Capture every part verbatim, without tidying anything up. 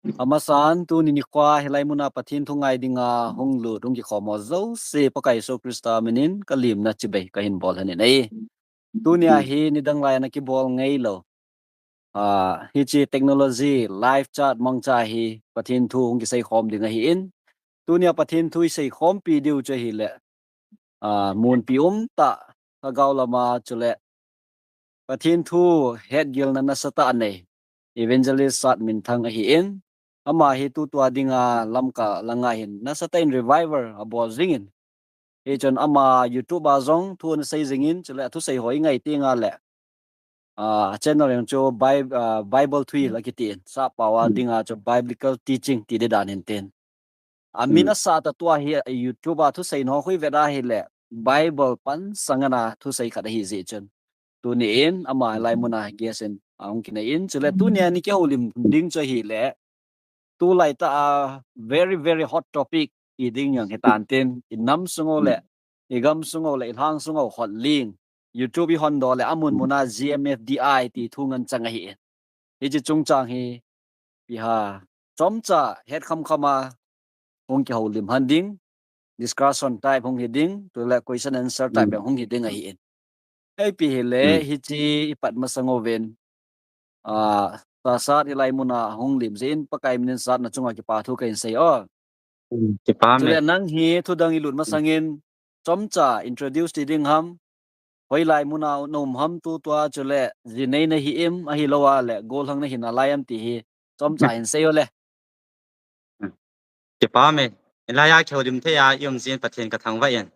Amasan, tuni nikho hilai muna Pathen thu ngai dinga hung lut, hung kikhom ho jouse Pakai Jesu Christa minin ka lemna chibai kahin bol ahi. Tunia hi nidang lai a kibol ngai lou. Ah, hiche technology, live chat mangcha hi Pathen thu hung kisei khom ding ahin. Tunia Pathen thu isei khompi diu chu ahile, ah, munpi umtah, lhagao lama chule Pathen thu hetgilna nasatah anei Evangelist Satminthang ahin. Ama hi tutua dinga Lamka langa hin nasatah in revival abol jingin. Hichun ama YouTube a jong thu ana sei jingin, chule athusei ho ingai tenga le, ah, channel jong chu Bi-, ah, Bible Thuhil akitin, sappao a dinga chu Biblical Teaching ti di dan hintin. Amin asah tah tua hi YouTube a thusei ho khu ivet ahile Bible pansang ana thusei khat ahi jeh chun, tuni in ama hilai muna guest in ahung kinei in, chule tunia nikho houlim ding chu ahile, tulai tah a very, very hot topic ti ding jong hitan tin, inam sung u le, igam sung u le, ilhang sung u hot ling, YouTube ihon doh le amun muna GMFDI ti thu ngen chang ahin. Hiche chungchang hi, ipi ham, chomcha het khamkham a hung kihoulim hon ding, discussion type hung hi ding, chule question answer type jong hung hi ding ahin. Ipi hile, hiche ipat masang uvin, ah, Sir Sat hilai muna hung lem jeh in Pakai minin Sir nachunga kipa thu kahin sei o. Chule nang hi thudang ilut masangin chomcha introduce ti ding ham, hoilai muna naum ham, tutua chule jinei nahi em, ahilouleh gollhang nahi nalai em ti hi chomcha hin sei o le. Kipa me, hilai a kihoulim thei a i um jeh in Pathen kathangvah in.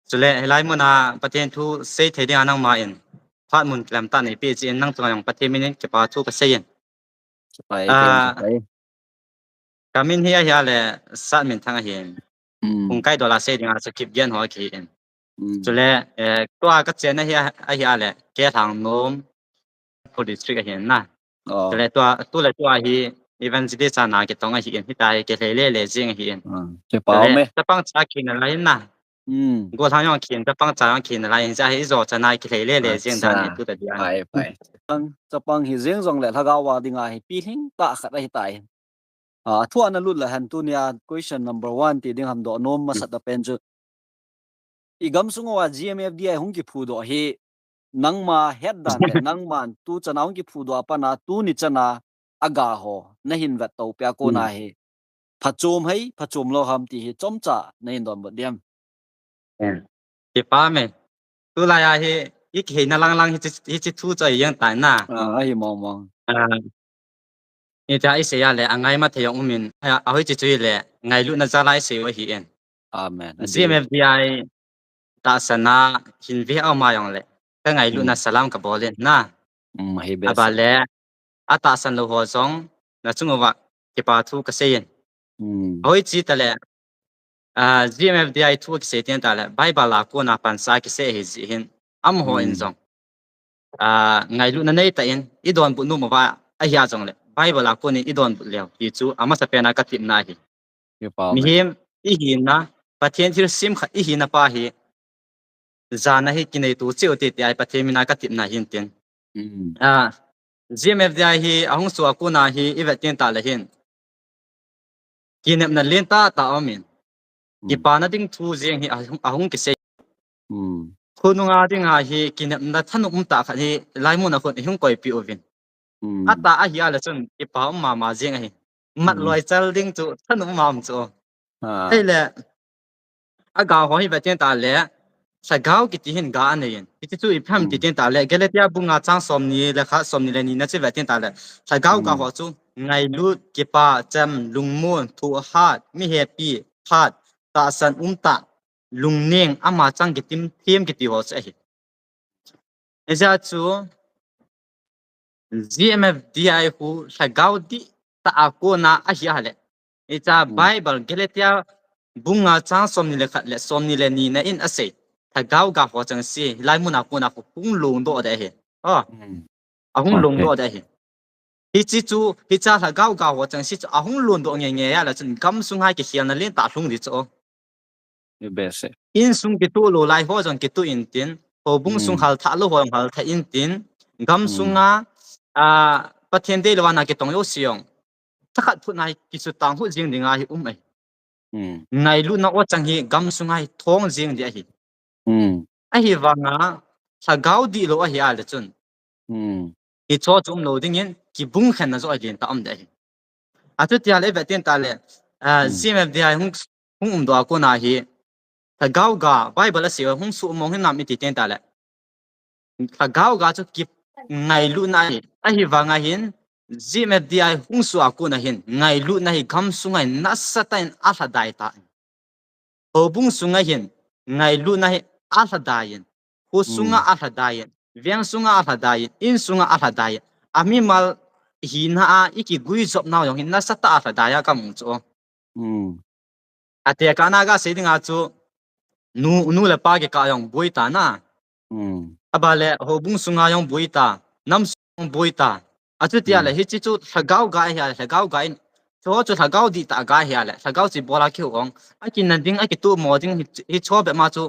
Chule hilai muna Pathen thu sei thei dinga nangma in phat mun kilam tah neipeh jeh in nang chunga jong Pathen minin kipa thu kasei in. Kamin hi ahile Satminthang ahin. Hung kaidol a sei dinga chu Kipgen ho akihin. Chule, eh, tua kachenna hi a, ahile K. Lhangnom, Ukhrul District ahin na. Chule tua, tule tua hi Evangelist a na kitong ahin, hitia hi kilhei lele jeng ahin. Chule chapang cha khin nalai in na. Gollhang jong khin, chapang cha jong khin nalai in, hiche hi ijo chan a kilhei lele jeng dan hi tuta dia. Chapang hi jeng jongle lhagao a dinga hi pilhing tah khat ahitai. Ah, thu ana lut le hen tunia question number one ti ding ham, dohnom masat a pen chu, igamsung uva GMFDI hung kiphudoh hi nangma hetdan le nangman tuchan a hung kiphudoh a pat a tuni chan a aga ho nahin vetto peh a kona hi phachom ham phachom lou ham ti hi chomcha nahin donbut diam? Kipa me. Tulai a hi ikiheina langlang hiche, hiche thu chu ahi jeng tai na. Ahi mong mong. Hitia isei a le angaima thei jong umin, ahoiche chu hile ngailutna jal a isei u ahin. GMFDI tahsan a hin ve a um a jongle kangailutna salam kabol in na. Aban le atahsan lou ho jong nachung uva kipa thu kasei in. Ahoiche tale, ah, GMFDI thu kisei teng tale Bible a kona pansa kisei ahi jeh hin amaho in jong, ah, ngailutna neitah in idonbut nom uva ahia jongle Bible a konin idonbut leu ti chu amasapen a katepna ahi. Mihem ihina, Pathen thilsem khat ihina pa hi jana hi kinei to cheh u hite tia hi Pathen mina katepna ahin tin. GMFDI hi ahung soh a kona hi ivet teng tale hin kinepna lentah tah aumin, kipana ding thu jeng hi ahung, ahung kisei. Khonunga dinga hi kinepna thanop umtah khat hi hilai muna khun ihung koipeh uvin. Atah ahia le chun kipa um mama jeng ahi. Mat loi chal ding chu thanop um mama chu. Ahile aga ho hi vet teng tale lhagao kiti hin ga anei in. Hiti chu ipi ham ti teng tale Galatia bung nga chang somni le khat, somni le ni na chu vet teng tale lhagao ga ho chu ngailut, kipa, cham, lungmon, thohhat, mihepi, phat, tahsan umtah, lungneng, ama chang kitim them kiti ho chu ahi. Hijeh chun GMFDI khu lhagao dihtah a kona ahia le, hiche Bible Galatia bung nga chang somni le khat le somni le ni na in asei lhagao ga ho chengse hilai muna kona khu hung longdoh ding ahi. Ahung longdoh ding ahi. Hiche chu, hiche lhagao ga ho chengse chu ahung longdoh ngeingei a le chun gamsunga kikhelna lentah lhung ding chu. Insung kitoh lou lai ho jong kitoh intin, houbung sung halthah lou ho jong halthah intin, gamsunga, ah, Pathen deilou a na kitong jouse jong khat phut na hi kisutang hu jing ding ahi um ahi. Ngailutna o chang hi gam sunga hi thong jing di ahi. Ahi vanga lhagao di lo ahi a le chun. Hi cho chu um lo dingin kibung khen na zo ahi lin ta um de ahi. A chu tia le ve tin ta le. G M F D I hung hung um do a kona hi. Lhagao ga Bible a se hung su mong hin nam i ti tin ta le. Lhagao ga chu ki ngailutna ahi. Ahi vanga hin G M F D I hung su a kona hin ngailutna hi gam sunga hin nasatah in a lhadai ta. Houbung sunga hin ngailutna hi a lhadai in. Kho sunga a lhadai in. Veng sunga a lhadai in. In sunga a lhadai in. A mimal hina a i kigui jop nau jong hin nasatah a lhadai a ka mu chu. A tekah na ga sei dinga chu nu nu le pa kikah jong boi ta na. A ba le houbung sunga jong boi ta. Nam sung boi ta. A chu tia le hi chi chu lhagao ga hi a le lhagao ga in. Cho chu lhagao di ta ga hi a le lhagao chi bola ki hong. A kin na ding a ki tu mo ding hi cho be ma chu.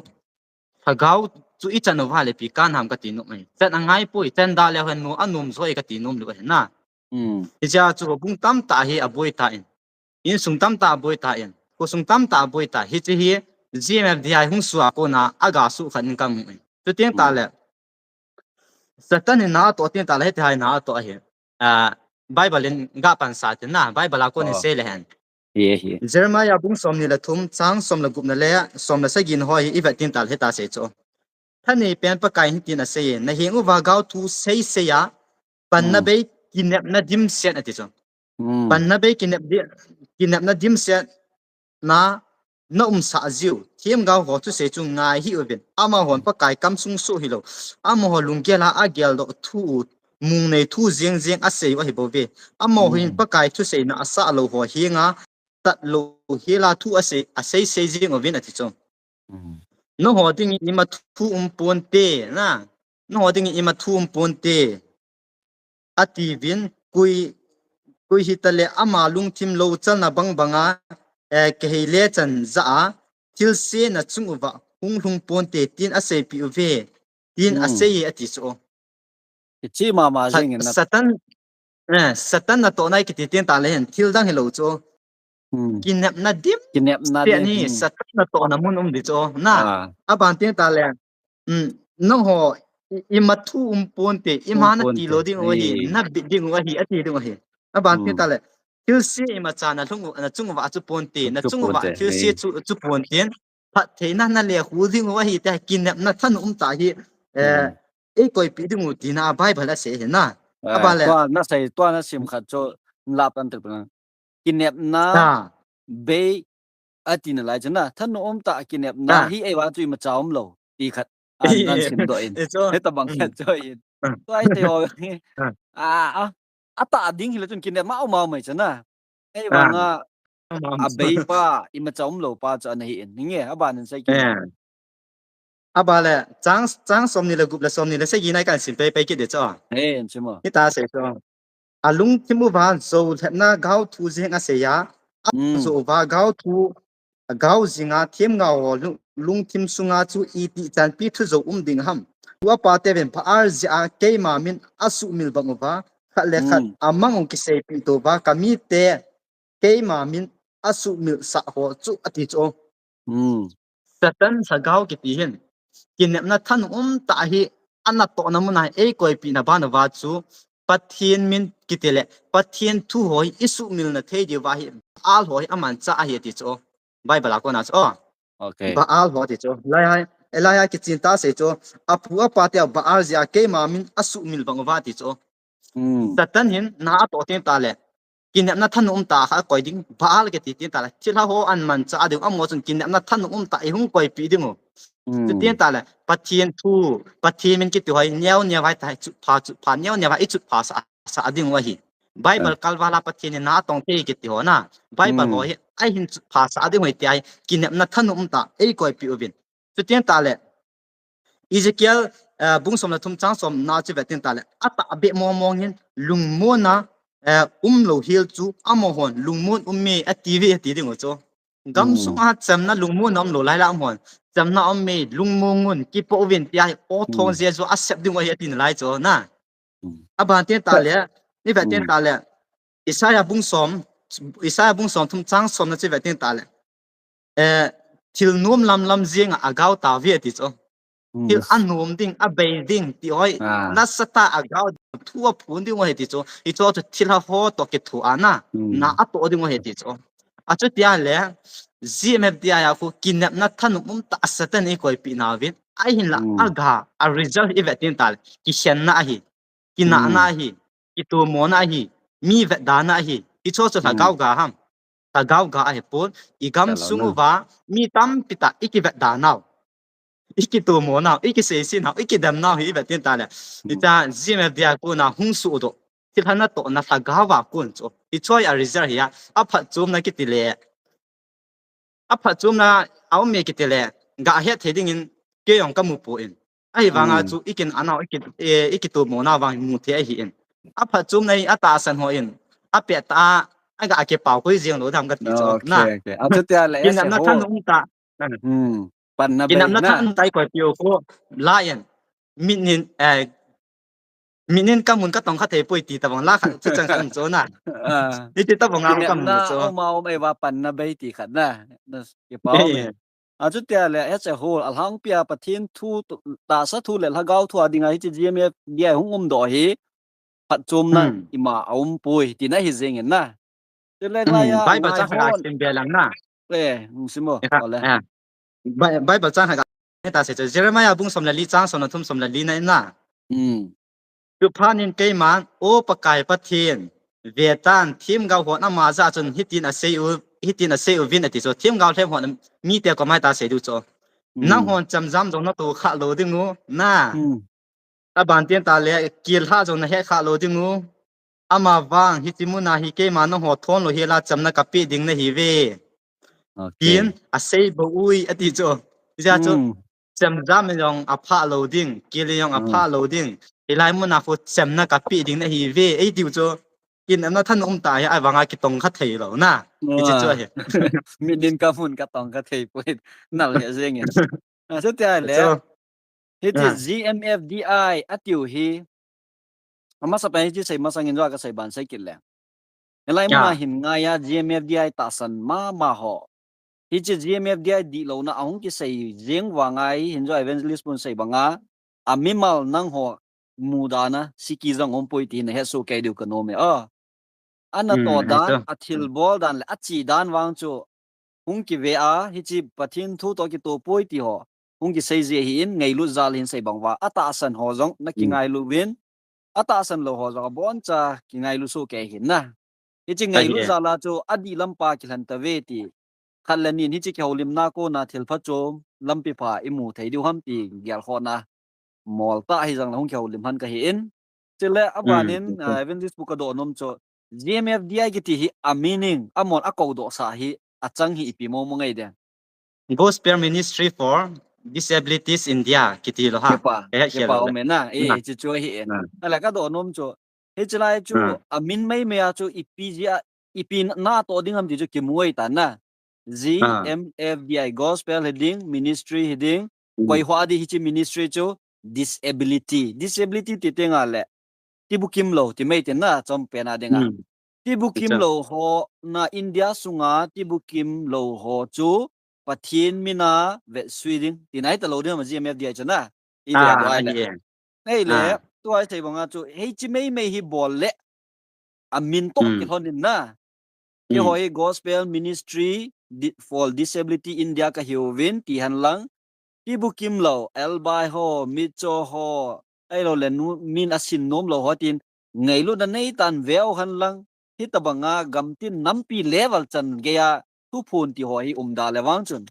Lhagao chu i chan uva le pi kan ham ka ti nu mai. Chan a ngai poi chan da le hen nu a num zo i ka ti num lu hen na. Hi cha chu houbung tam ta hi a boi ta in. In sung tam ta a boi ta in. Kho sung tam ta a boi ta. Hi chi hi G M F D I hung su a kona a ga su khan in ka mu in. Chu tin ta le. Satan in na to tin ta le heti hai na to ahi. Bible in ga pan sa tin na Bible a kon in sei le hen. Jeremiah bung som ni le thum chang som le gup na le som le sagi na ho hi i vet tin ta le heta sei chu. Thanei pen Pakai hin tin a sei na hing uva gao thu sei sei a pan na bei kinep na dim sen ati chu. Pan na bei kinep di kinep na dim sen na na um sa jiu. Thiem gao ho thusei chu ngai hi uvin. Amahon Pakai kamsung su hi lo. Amaho lunggel a agel doh thu u mung nei thu jeng jeng a sei u ahi bou ve. Amaho hin Pakai thusei na a sa lo ho hi nga tat lo hi la thu a sei a sei sei jeng uvin ati chu. Na ho ding i ma thu um pon te na. Na ho ding i ma thu um pon te. Ati vin kui kui hi ta le ama lungthim lo chalna bang banga eh, kehei le chan za a thil se na chung uva hung hlung pon te tin a sei pi uve tin a sei ati chu. Ichi mama jing in na. Satan eh, Satan na to nai kiti tin ta le hen thil dang hi lo chu. Kinep na dim. Kinep na dim. Ni Satan na to na mun um di chu na. A ban tin ta le. Nang ho i ma thu um pon te i ma na ti lo ding u ahi na bit ding u ahi ati ding u ahi. A ban tin ta le. Thil se i ma cha na lhung u na chung uva chu pon te na chung uva thil se chu chu pon tin. Phat thei na na le hu ding u ahi te kinep na than um ta hi. Eh, ei koi pi ding u ti na Bible a sei hi na. A ban le. Tua na sei tua na sim khat chu la pan tuk na. Kinep na bei ati na lai chu na than um ta kinep na hi ei wa chu i ma cha um lo ti khat an nan sim do in. Heta bang khat chu in. Tua i te o. A a a ta ding hi la chun kinep ma um ma mai chu na. Ei wa nga a bei pa i ma cha um lo pa chu ana hi in. Nge a ban in sai kinep. A ba le chang chang som ni le gup le som ni le sagi nai kan sim pe pe kit de chu. He in sim o. Hi ta sei chu. A lungthim uva zo lhepna gao thu jeng a sei a. A zo uva gao thu gao jinga thiem ngao ho lungthim sunga chu i ti chan pi thu zo um ding ham. Tua pa te ven pha ar ji a keima min a su mil bang uva khat le khat a mang u ki sei pi to va ka mi te keima min a su mil sa ho chu ati chu. Satan lhagao kiti hin kinepna thanum tah hi ana tohna mun a ei koipi na ban uva chu Pathen min kiti le Pathen thu ho hi i sumil na thei diu va hi Baal ho hi aman cha ahi ati chu. Bible a kona chu. Baal ho ati chu. Lai hai, lai hai kichin ta sei chu. Apu apa te Baal jeh a keima min a sumil bang uva ati chu. Satan hin na a toh tin ta le kinepna thanum tah kha koi ding, Baal kiti tin ta le thilha ho an man cha ding, amaho chun kinepna thanum tah i hung koipi ding u. Chu tin ta le Pathen thu, Pathen min kiti ho hi neo neo vai ta chu pha chu pha neo neo vai i chu pha sa sa ding u ahi. Bible kalval a Pathen in na a tong thei kiti ho na. Bible ho hi a hin chu pha sa ding u ahi ti a hi kinepna thanum tah ei koipi uvin. Chu tin ta le Ezekiel, eh, bung som le thum chang som na chu ve tin ta le. A tah beh mong mong hin lungmon a, eh, um lo hel chu amahon lungmon um me ati ve ati ding u chu. Gam sung a chamna lungmon a um lo lai la amahon. Chamna um me lungmon un kipo uvin ti a hi o thong Jesu a sep ding u ahi ati na lai chu na. A ban tin ta le, i ve tin ta le. Isaiah bung som, Isaiah bung som thum chang som na chu ve tin ta le. Eh, thil nom lam lam jing a agao ta ve ti chu. Thil anom ding, abei ding ti hoi. Nasatah a agao thu aphun ding ahi ti chu. Hichu chu thilha ho toh kitho a na. Na atoh ding ahi ti chu. Achuti a le, G M F D I a khu kinepna thanom um tahsa ten i koipi nauvin. Ahinla, aga, a result i ve tin ta le. Kikhenna ahi. Kinahna ahi. Kitomona ahi. Mi vetdana ahi. Hichu chu lhagao ga ham. Lhagao ga ahi pon. I gamsung uva, mi tampi tah i kivetda nau. I kitomo nau, i kiseiset nau, i kidem nau hi i ve tin ta le. Hicha G M F D I a kona hung suhdoh. Thilha natohna lhagao a kon chu. Hichu a result hi a, aphatchomna kiti le. Aphatchomna a um e kiti le. Ga het thei dingin kei jong kamu poi. Ahivanga chu i kinah nau, i ki, eh, i kitomo nau vang mu thei ahi in. Aphatchomna hi atahsan ho in. Apet a, aga kipao koi jeng lou dam kati chu. Na. Achuti a le, kinepna thanom um ta. Panna bei na. Kinepna thanom um ta i koipi u khu. La in. Mit nin, eh, mit nin kamun katong kha thei poi ti tabang la khat chu chang khat chu na. Hiti tabang a kamu chu. Kinepna um a um e va panna bei ti khat na. Kipao me. Achuti a le, as a whole, alhangpi a Pathen thu, tahsa thu le lhagao thu a dinga hiche G M F D I hung umdoh hi, phatchomna ima a um poi, tina hi jeng in na. Chule lai a, Bible chang khat sim be lang na. Eh, hung sim o. Ole. Bible chang khat ta se chu, Jeremiah bung som le li chang som le thum som le li na in na. Chuphat in keiman, O Pakai Pathen, vetan, themgao hon ama jah a chun hitin asei u, hitin asei uvin ati chu, themgao lhem hon mite koma hitia asei diu chu. Nanghon chemjam jong natoh kha lou ding u, na. Aban tin ta le, kel lha jong nahet kha lou ding u. Amavang, hiche muna hi keima nangho thon lou hela chemna kapeh ding nahiuve. Tin, asei bou ui, ati chu. Hijeh chun, chemjam jong aphah lou ding, kel jong aphah lou ding. Hilai muna khu chemna kapeh ding nahiuve, eitiu chu. Kinepna thanom um ta hi, ahivanga kitong kha thei lou na. Hiche chu ahi. Mit nin kamun katong kha thei poi. Nal he jeng in. Achuti a le. Hiche G M F D I atiu hi. Amasapen hiche sei masang in jong kasei ban sei kit le. Hilai muna hin ngai a G M F D I tahsan mama ho. Hiche G M F D I dihlouna ahung kisei jeng vanga hi hin jong evangelist pun sei banga. Amimal nangho mudan a, siki jong um poi ti nahet soh kei diu kanom e. Anatoh dan, athilbol dan le ache dan vang chu hung kive a, hiche Pathen thu toh kitoh poi ti ho hung kisei ji ahin, ngailut jal hin sei bang uva, atahsan ho jong nakingailu uvin, atahsan lou ho jong aboncha kingailu soh kei hin na. Hiche ngailut jal a chu adih lampa kilhen tave ti. Khat le ni in hiche kihoulimna kona thil phachom lampi pha imu thei diu ham ti gelkhohna mol tah hijong le hung kihoulim hen kahin. Chule aban in, evangelist pu kadoh nom chu G M F D I kiti hi a meaning, amahon akoudoh sa hi achang hi ipi momo ngai dem. Gospel Ministry for Disabilities India kiti lou ha. Kipa, kipa um e na, hiche chu ahi e. Ahile kadoh nom chu, hiche lai chu amin maimai a chu ipi jeh a, ipi natoh ding ham ti chu kimu ahitan na. G M F D I, Gospel hiding, Ministry hiding, koi ho a ding hiche Ministry chu, disability. Disability ti tengle, tibukim lou ti mai tin na, chompen a dinga. Tibukim lou ho na India sunga, tibukim lou ho chu, Pathen mina vetsui ding, ti nai talou ding ham G M F D I chu na. Ahile, tua isei banga chu, hiche maimai hi bol le, amin toh kilhon in na. Keiho hi Gospel Ministry for Disability India kahiuvin, ti henlang. Tibukim lou, elbai ho, mitcho ho, ahilou le min asin nom lou ho tin, ngailutna neitan veu henlang. Hitobanga gamtin nampi level chan geiya thuphon ti ho hi umda le vang chun,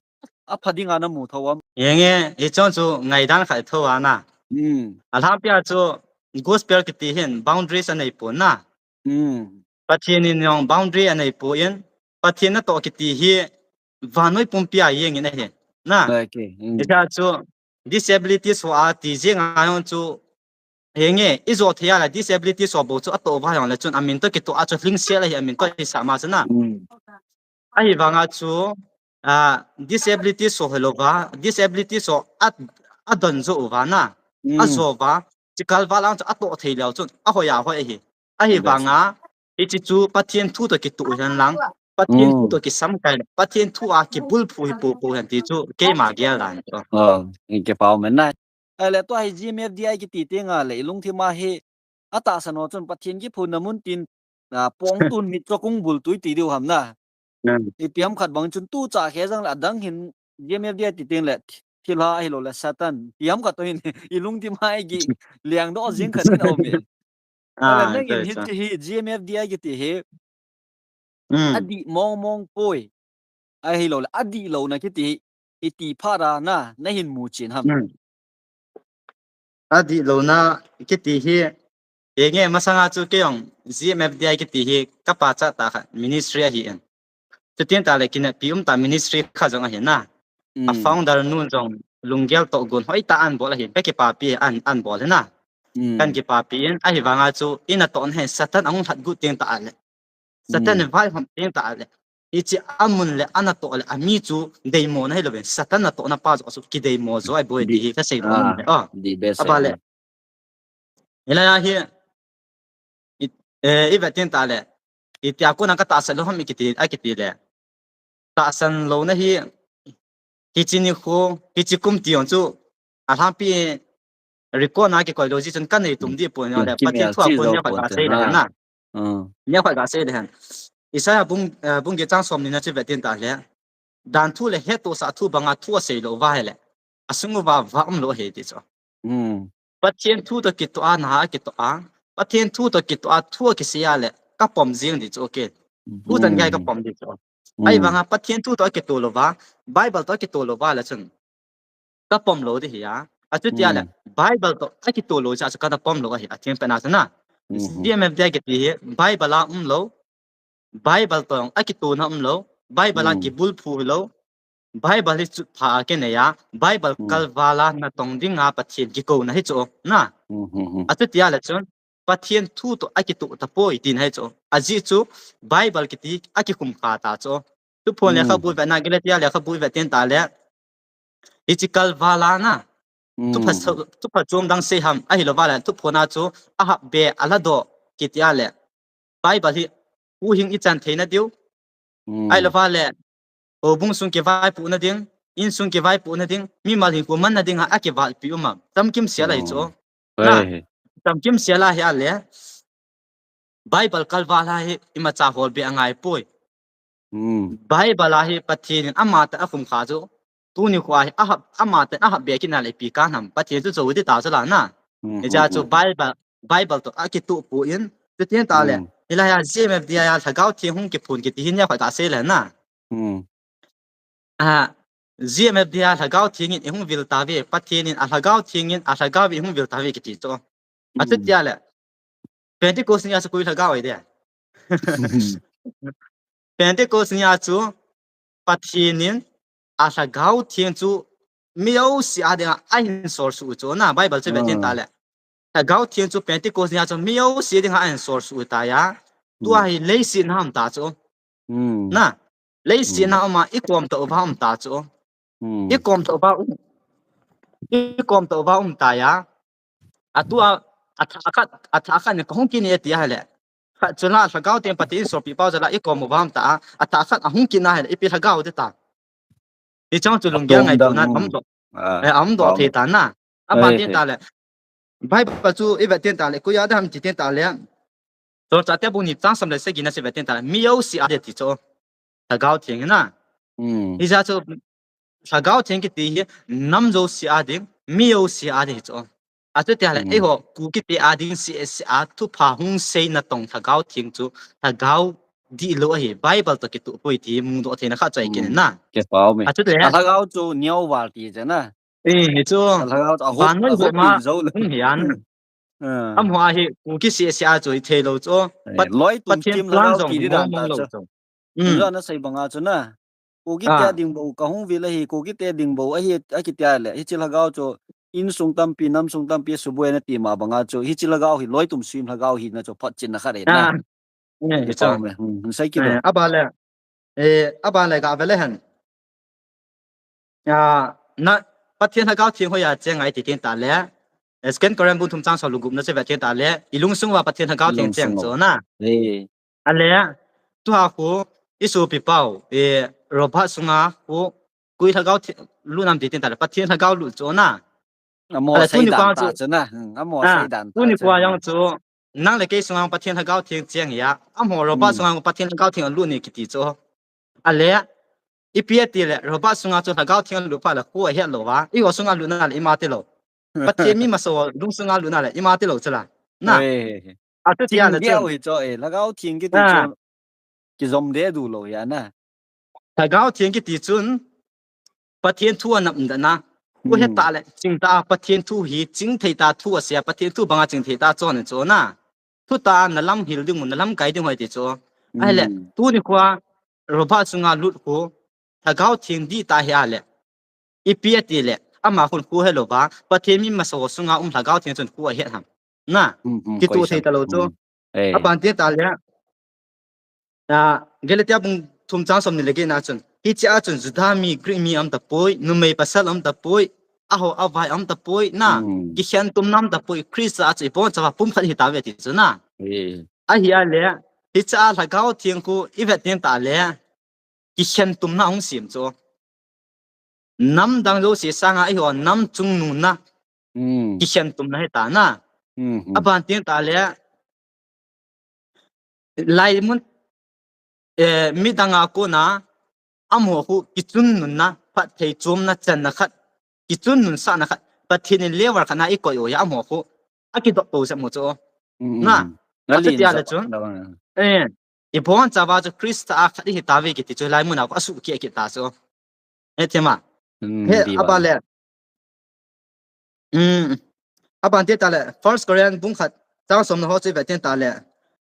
apha dinga namu thou am? Henge, hichun chu ngaidan khat thou ana. Alhangpia chu gospel kiti hin boundaries anei pon na. Pathen in jong boundary anei pon, Pathen natoh kiti hi vannoi pumpia jengin ahi. Na. Hiche chu disabilities ho ati jeng a jong chu henge, ijo thei a le disabilities ho bou chu atoh uva jongle chun amin toh kitoh a chu lhingsel ahi, amin toh hisah ma chu na. Ahivanga chu, disabilities ho hilouva, disabilities ho adon jou uva na. Ajo uva, chikal val a chu atoh thei leu chun, ahoi ahoi ahi. Ahivanga, Hichi chu Pathen thu toh kitoh hen lang, Pathen thu toh kisam kai, Pathen thu a kibulphu hi popo hen ti chu keima gel dan chu. Oh, in ke pau men na. Ai le tua hi G M F D I kiti ti nga le i lungthim a hi atahsan ho chun Pathen kiphunna mun tin, a, pong tun mit chu kung bul tui ti diu ham na. Ipi ham khat bang chun tu cha khe jang le adang hin G M F D I ti ting le thilha ahilou le Satan. Ipi ham khat to hin i lungthim a i gi liang doh jing khat in a um e. Ai le nang in hichi hi G M F D I kiti hi adih mong mong poi. Ahilou le adih louna kiti hi iti phat a na, na hin mu chin ham. Adih louna kiti hi, enge masanga chu kei jong G M F D I kiti hi kapa cha ta kha ministry ahi in. Chutin ta le kineppi um ta ministry kha jong ahi na. A founder nu jong lunggel toh gon hoi ta an bol ahi, ka kipapi an, an bol na. Kan kipapi in, ahivanga chu in a toh na hin Satan ahung lhat gu ting ta le. Satan vaihom ting ta le. Hichi amun le ana toh le ami chu deimo na hilou ve. Satan natohna pa joh chu kideimo joh ahi boi ti hi ka sei lou. Aba le. Hilai a hi i, eh, i vet tin ta le. Iti a kona ka tahsan lou ham i kiti, a kiti le. Tahsan louna hi, hichi nikho, hichi kum ti jong chu, alhangpi record na kikoi lou ji chun ka nei tum di pon le, Pathen thu a kon nia khat ka sei le na. Nia khat ka sei le hen. Isaiah bung, eh, bung get chang som ni na chu vet tin ta le. Dan thu le hettohsah thu banga thu asei lou va hile. Asung uva va um lou ahi ti chu. Pathen thu toh kitoh a, na a kitoh a. Pathen thu toh kitoh a, thu akisei a le, ka pom jing di chu, okay. Thu chan gai ka pom di chu. Ahivanga Pathen thu toh akitoh lou va, Bible toh akitoh lou va le chun. Ka pom lou di hi a. Achuti a le, Bible toh akitoh lou cha chu ka na pom lou ahi, atheng pen a chu na. G M F D I kiti hi, Bible a um lou, Bible toh akitoh na um lou, Bible a kibulphu lou, Bible hi chutpha a kinei a, Bible kalval a natong dinga Pathen kikouna hi chu na. Achuti a le chun, Pathen thu toh akitoh tapoi tina hi chu. Ajeh chu, Bible kiti akikhum kha ta chu. Thuphon lekhabu i vet na, Galatia lekhabu i vet tin ta le. Hichi kalval a na. Thupha, thupha chom dang sei ham, ahilou va le, thuphon a chu, ahap be, alado, kiti a le. Bible hi, huhhing i chan theina diu. Ahilou va le, houbung sung kivaipohna ding, insung kivaipohna ding, mimal hinkho manna dinga akivalpi um a. Chamkim sel ahi chu. Na, chamkim sel ahi a le. Bible kalval a hi imacha hol be angai poi. Bible a hi Pathen in ama tah a akhum kha chu. Tuni kho a hi ahap, ama tah in ahap be kit na le ipi ka nam. Pathen chu jou di ta chu la na. Hijeh a chu Bible, Bible toh akitoh poi. Chutin ta le. Hilai a G M F D I a Lhagao Theng hung kiphun kiti hi nia khat ka sei le na. A, G M F D I a Lhagao Theng in i hung vil ta ve, Pathen in a Lhagao Theng in a Lhagao in i hung vil ta ve kiti chu. Achuti a le. Pentecost ni a chu koi Lhagao ahi de. Pentecost ni a chu Pathen in a Lhagao Theng chu mi jouse a dinga ahin sol suh u chu na Bible chu vet tin ta le. Lhagao Theng chu Pentecost ni a chu mi jouse dinga ahin sol suh u tai a. Tua hi leiset na um ta chu. Na, leiset na um a i kom toh uva um ta chu. I kom toh uva um. I kom toh uva um tai a. Atua, athah khat, athah khat ni ka hung kit e ti a hile. Khat chu la Lhagao Theng Pathen in solpeh pau jeh a i kom uva um ta a. Athah khat ahung kit na hile, ipi Lhagao di ta. Hichang chu lunggel ngaito na um doh. Eh, um doh thei ta na. Aban tin ta le. Bible chu i vet tin ta le, koi a di ham ti tin ta le. Solchahte bung ni chang som le sagi na chu vet tin ta le. Mi jouse a di ti chu. Lhagao Theng na. Hijeh a chu Lhagao Theng kiti hi nam jouse a ding, mi jouse a ding hi chu. Achuti a le, eiho, Kuki te a ding seh seh a, thupha hung sei natong Lhagao Theng chu, Lhagao dihlou ahi, Bible toh kitoh poi ti mudoh theina khat chu ahi kit na. Achuti le. A Lhagao chu neo val ti chu na. Eh, hi chu. A Lhagao chu a hup, vannoi a hup ma, jou le. Hung hi an. Amaho hi Kuki seh seh a chu i thei lou chu. Loi tum kim Lhagao kiti dan ta chu. Tua na sei banga chu na. Kuki te ding bou, ka hung vil ahi, Kuki te ding bou ahi, akiti a le. Hichi Lhagao chu, insung tampi, namsung tampi, suboi na ti ma banga chu. Hichi Lhagao hi, loi tum sim Lhagao hi na chu, photchetna khat ahi na. Eh, hichi. Sei kit. Eh, aban le. Eh, aban le ka ve le hen. Ah, na, Pathen Lhagao Theng hoiya cheng ngai ti tin ta le. Eh, Second Corinth bung thum chang som le gup na chu vet tin ta le. I lungsung uva Pathen Lhagao Theng cheng chu na. Eh. Ale, tua khu, isopi pau, e, Robert sunga khu, koi lhagao thi-, lut nam ti tin tale, Pathen lhagao lut chu na. Amo ale, tuni kua chu, chu na. Hmm, amo ah, seidan tuni ta chu kua na. Jong chu, nang le kei sunga Pathen lhagao theng cheng hia. Amo Robert, hmm, sunga Pathen lhagao theng lut ni kiti chu. Ale, ipi ati le, Robert sunga chu lhagao theng lut pha le khu ahet lou va. Eiho sunga lut na le ima ti lou. Pathen mi masa ho lung sunga lut na le ima ti lou chu la. Na. Ei. Atu tia le chun. Thing diau hi chu e, lhagao theng kiti chu. Ah. Kijom de du lou hia na. Lhagao theng kiti chun, Pathen thu anam da na. Khu he, hmm, ta le, ching ta Pathen thu hi, ching thei ta thu asei a, Pathen thu banga ching thei ta chon chu na. Thu ta na lam hil ding u, na lam kai ding u ahi ti chu. Ahile, hmm, tuni kua, Robert sunga lut khu, lhagao theng di ta hia le. Ipi ati le, ama khun khu he lou va, Pathen mi masa ho sunga um lhagao theng chun khu ahet ham. Na, hmm, hmm, kitoh thei ta lou chu. Hmm. Eh. Aban tin tale, ah, Galatia bung thum chang som ni le get na chun. Hiche a chun Juda mi, Greek mi aum tapoi, numei pasal aum tapoi, aho avai aum tapoi, na, hmm, kikhen tumna aum tapoi, Christa a chu ibon chauva pumkhat hi tave ti chu na. Eh. Ahia le, hiche a lhagao theng khu ivet tin tale, kikhen tumna hung sem chu. Nam dang jouse sanga eiho nam chungnung na. Hmm. Kikhen tumna hi ta na. Hmm, hmm. Aban tin tale, laimun, eh, midang a kona, amaho khu kichunnunna, phatthei chomna channa khat, kichunnunsahna khat, Pathen in level khat na ikoi u hia, amaho khu akidop to jep u chu. Hmm, na, hmm. Achuti a le chun, eh, ibon chauva chu Christa a khat ihi tave kiti chu laimun a khu asuh keh kit ta chu. He, thima. Hmm, he, di ba. Aban le. Hmm. Aban tin tale, First Corinth bung khat, chang som na ho chu ivet tin tale.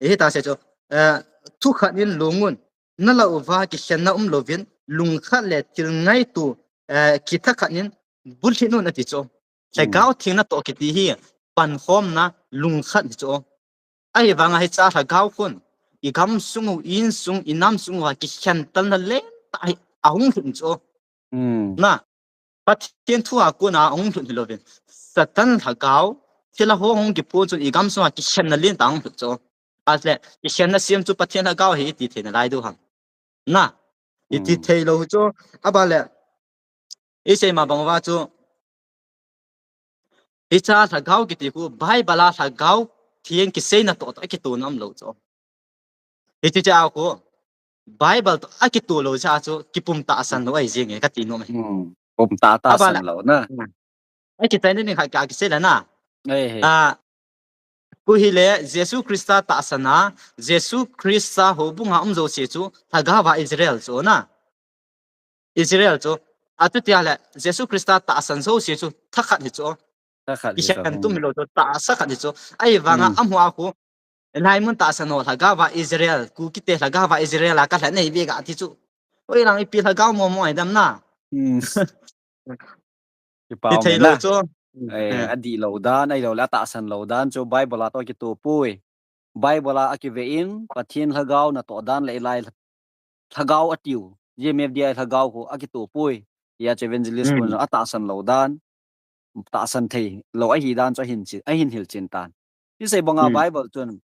Ihi ta se chu, eh, thu khat in lungun, na la uva kikhenna um louvin, lung khat le thil ngaito, eh, kithakhat in bulhit un ati chu. Hmm. Lhagao theng natoh kiti hi, pankhomna lung khat hi chu. Ahivanga hiche a lhagao khun, i gamsung u, i insung, i namsung uva kikhen talna lentah hi ahung lhut chu. Hmm. Na, Pathen thu a kona ahung lhut hilouvin. Satan lhagao, thilha ho hung kiphon chun i gamsung uva kikhenna lentah ahung lhut chu. Ahile, kikhenna sem chu Pathen lhagao ahi iti thei nalai diu ham. Na, iti, hmm, thei lou chu, aban le, isei ma bang uva chu, hiche a lhagao kiti khu, Bible a lhagao theng kisei natoh toh akitoh nom lou chu. Hiche a khu, Bible toh akitoh lou chu, chu kipum tahsan lou ahi jeng e kati nom e. Hmm, pum tah tahsan lou na. Hmm. Akichai ni ni khat ka kisei le na. Ei, ei. Ah, khu hile Jesu Christa tahsan a, Jesu Christa houbung a um jouse chu, lhagao va Israel chu na. Israel chu, achuti a le, Jesu Christa tahsan jouse chu, thakhat hi chu. Thakhat hi chu. Kikhen tum hilou chu, tahsa khat hi chu. Ahivanga, hmm, amaho a khu, laimun tahsan ho, lhagao va Israel, Kukite lhagao va Israel a kalhen ahi ve ga ti chu. Oi lang ipi lhagao momo ahi dem na. Hmm. Kipa um thei lou chu. Eh, eh, adih lou dan, ahilou le atahsan lou dan chu Bible a toh kitoh poi. Bible a akive in, Pathen lhagao natoh dan le ilai lhagao atiu, G M F D I lhagao khu akitoh poi. Hia chu evangelist, hmm, khun atahsan lou dan, tahsan thei lou ahi dan chu ahin chi, ahin hilchen tan. Isei banga, hmm, Bible chun,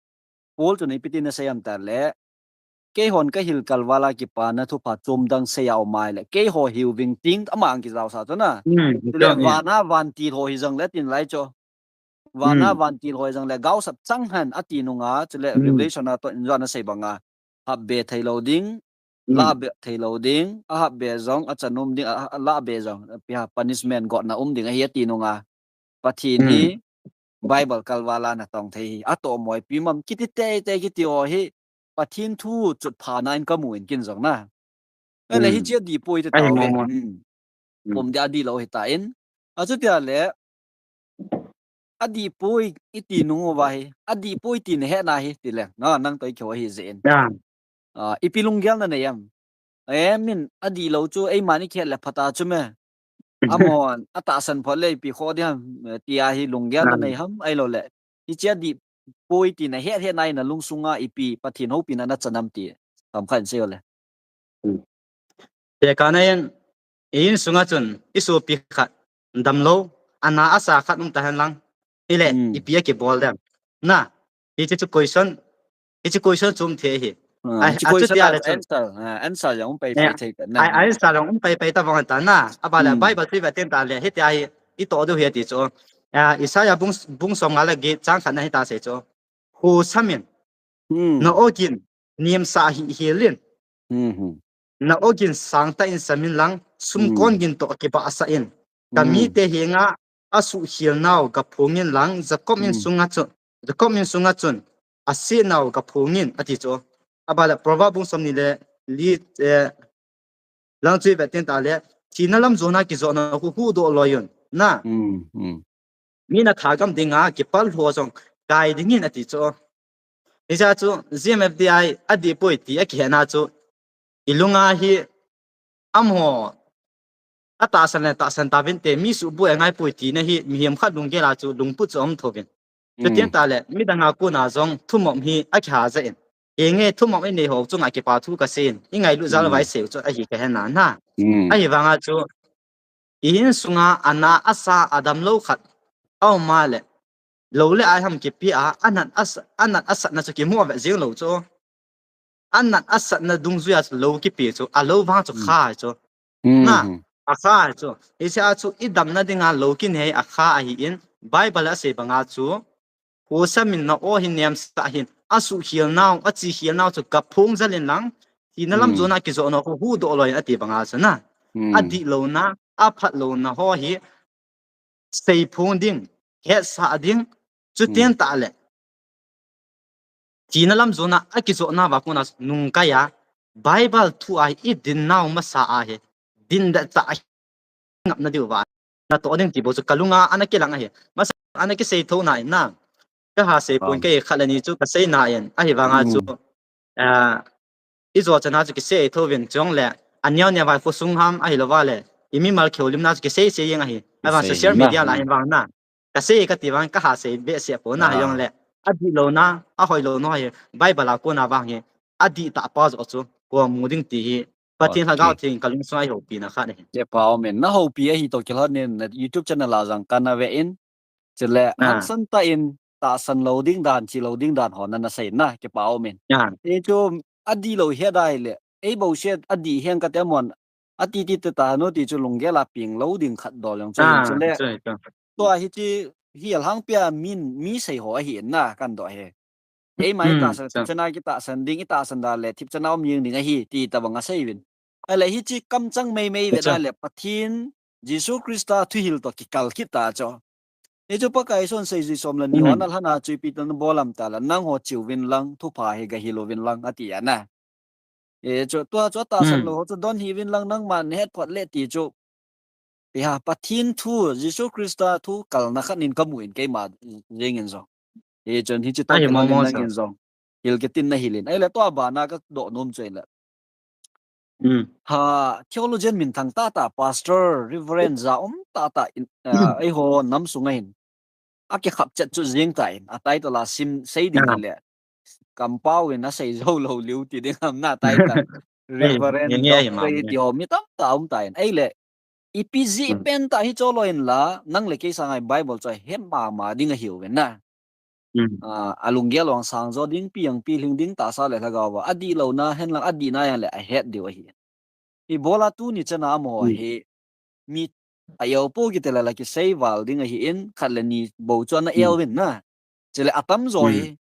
Paul chun ipi tin asei em tale, keihon kahil kalval a kipana thupha chom dang sei a um ahile, keiho hiuving tin ama ang kijaosa chu na. Hmm, chule, hmm, vana vantil ho hi jong le tin lai chu. Vana, hmm, vantil ho hi jong le gaosap chang hen ati nunga, chule, hmm, Revelation a toh in John asei banga, hapbe thei lou ding, hmm, lahbe thei lou ding, ahapbe jong, achan um ding, a, a, lahbe jong, ipi ham, punishment gotna um ding ahi ati nunga. Pathen hi, hmm, Bible kalval a natong thei hi, atoh moipi mam, kiti teitei kiti ho hi, Pathen thu chutphana in kamu in kin jong na. Ahile, hmm, hiche adih poi ti tao ve. Hmm. Hmm. Pum dia adih lou hita in. Achuti a le, adih poi iti nung uva hi, adih poi ti nahet na hi, ti le. Na, nang toh ikihou ahi jeh in. Ya. Ah, ipi lunggel nanei em? Em in, adih lou chu, eiman ikihet le phata chu me. Amahon, atahsan phot le ipi khoh ding ham, tia hi lunggel nanei ham, ahilou le. Hiche adih poi ti nahet het na in nalungsunga ipi Pathen houpina nachan am ti. Kam khat in sei o le. Hmm. Tekahna in, i insunga chun, isopi khat, damlou, ana asa khat um ta hen lang. Hile, hmm, ipi akibol dem. Na, hiche chu question, Hiche question chu um thei ahi. Ah, Ai, hiche a question chutia a le chun. answer, ah, answer jong um pai Eh, pai thei ta na. Ai, ai, answer jong um pai pai ta vang ta na. Abale Hmm. Bible chu i vet teng tale, hitia hi i toh diu hi ati chu. Ah, Isaiah bung, bung som nga le get chang khat na hitia asei chu. Husam in, Hmm. na ogin, nemsah hih hel in. Hmm, hmm. Na ogin sangtah in sam in lang, sum Hmm. kon gin toh kibahsah in. Ka Hmm. mite henga asuh hel nau ga phong in lang, Jacob in Hmm. sunga chun, Jacob in sunga chun, asih nau ga phong in, ati chu. Abale Proverb bung som ni le li, eh, lang chu i vet teng tale, thina lam jona kijotna khu huhdoh loi un. Na. Hmm, hmm. Mi na thagam dinga kipal ho jong kai dingin ati chu. Hiche chu G M F D I adih poi ti akihetna chu. I lunga hi amaho atahsan le tahsan tauvinte, mi suhboi angai poi tina hi mihem khat lunggel a chu lungput chu um thouvin. Chuteng Hmm. tale, midang a kona jong thumop hi akiha jeh in. Henge thumop i nei ho chunga kipa thu kasei in, i ngailut jal Hmm. vai sei u chu ahi kahe na na. Hmm. Ahivanga chu, i insunga ana asa adamlou khat aum a le, lou le ai ham kipe a, anat asa, anat asatna chu kimu ve jeng lou chu. Anat asatna dungjuia chu lou kipe chu, alou vang chu Hmm. kha chu. Hmm, Na, hmm. akha chu. Hiche a chu i damna dinga lou kinei akha ahi in, Bible a asei banga chu, husam in na o hi nemsah hih in, asuh hel nau, achi hel nau chu ga phong jal in lang, thina lam Hmm. jona kijotna khu huhdoh loi in ati banga chu na. Hmm. Adih louna, aphat louna ho hi, seiphong ding, hetsah ding, chuteng Hmm. tale. Thina lam jona akijotna va kona nungkai a, Bible thu a hi i din nau masa a hi, din da cha a hi ngapna diu va. Na toh ding ti bou chu ka lunga ana kilang ahi. Masa ana kisei tho na in na. Ka ha sei pon Ah. kei khat le ni chu kasei na in. Ahivanga chu, Hmm. ah, i jo chana chu kisei tho vin chong le. Aneo neo vai khu sung ham ahilou va le. I mimal kheu limna chu kisei sei jeng ahi. Ahivang Kisei social na. media la hin vang na. Kasei kati vang ka ha sei behseh pon na Ah. jong le. Adih louna, ahoi louna hi. Bible a kona vang hi. Adih tah pa jo chu. Ko mu ding ti hi. Pathen Lhagao Okay. Theng ka lungsung a i houpi na khat ahi. Kipa um in. Na houpi ahi toh kilhon in na YouTube channel a jong kana ve in. Chule Ah. hatsang tah in tahsan lou ding dan, chi lou ding dan ho na na sei na, kipa um in. Ah. Ei chu adih lou hi adih le. Ei bou se adih heng kati a mon. Ati ti te ta no ti chu lunggel a peng lou ding khat dol jong chu hin Ah, chule. chu, chu. Tua hiche hi alhangpia min mi sei ho ahi in na kan do he. Eima i Hmm, tahsan, chu. thipchan a kitahsan ding, i tahsan dan le thipchan a um jeng ding ahi, ti tabang asei uvin. Ahile hiche kamchang meimei Chu. vena le Pathen, Jesu Christa thuhil toh kikal kit ta chu. Hichu Pakai Jesun seijui som le ni Hmm. hon alhana chu ipi tin bol am tile, nangho cheu vin lang, thupha hi gahil uvin lang, ati ana. Hichu tua chu atahsan Hmm. lou ho chu don hih uvin lang, nangman nahet phot le ti chu. Iha, Pathen thu, Jesu Christa thu kalna khat in kamu in keima jeng in jong. Hichun hiche toh Ahi, kilhon in momo nang sa. in jong. Hil kitin nahil in. Ahile tua bana kadoh nom chu ahile. Hmm. Ha, theologian minthang tahtah, pastor, reverend, ja um tahtah in, ah, eiho nam sunga hin. Akikhap chet chu jeng tan, a title a sim sei ding Ah. hile. Kampau in asei jou lou liu ti ding ham na title. Ei, Reverend, nge nge hi ma doctor nge. ti ho mi tamtah um tan. Ahile, ipi jeh Hmm. pen tah hi chu lou in la, nang le kei sanga Bible chu ahet mama ding ahiuvin na. Hmm. Ah, alunggel vang sang jo ding, pi jang pi lhing ding tahsa le lhagao va. Adih louna, henlang adihna jong le ahet diu ahi. Ibola tuni chana amaho Hmm. hi mi a-eu pou kiti le la kisei val ding ahi in, khat le ni bou chu ana Hmm. eu vin na. Chule atam jo Hmm. hi,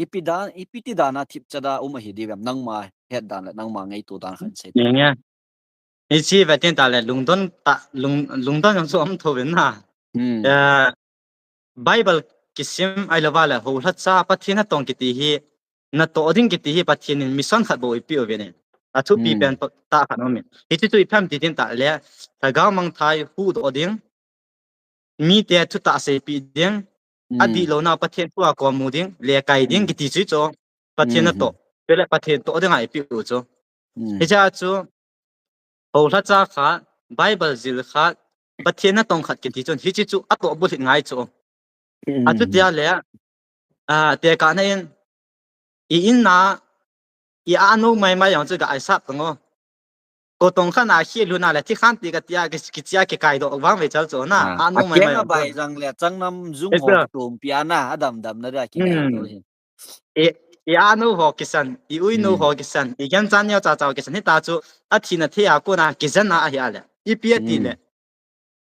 ipi dan, ipi ti dan a thipchan a um ahi diu vem, nangma het dan le nangma ngaito dan khat sei. Nge nge. Hiche ve teng tale lungdon ta, lung, lungdon jong chu um thouvin na. Hmm. Eh, Bible kisim ahilou va le, houlhacha Pathen natong kiti hi, natoh ding kiti hi Pathen in mission khat bou eipeh uvin. Athupi Hmm. pen pa, tah khat um in. Hiche chu ipi ham ti teng tale, lhagao mangthah huhdoh ding, mite thutah seipeh ding, Hmm. adih louna Pathen thu a komu ding, le kai ding Hmm. kiti chu chu, Pathen Hmm, natoh, hmm. pele Pathen toh ding a eipeh u chu. Hmm. Hiche a chu, houlhacha khat, Bible jil khat, Pathen natong khat kiti chun, hiche chu atoh bulhit ngai chu. Hmm. Achutia le, ah, tekahna in, i in na, i a nou mai mai jong chu ga aisap tang o. Kotong khat na khel lhun na le, thi khan ti katia, ki, kichia kikaidoh vang ve chal chu na, Ah, a nou mai akeng mai a jong chu. Bai jang le, changnam jung Yes, ho sir. Tumpi a na, adam dam na dia kikai Hmm. to hi. E, i anu ho kisan, i uinu ho kisan, i gancha neocha cha ho kisan, hita chu athina thei a kona kijen a ahi a le. Ipi ati le.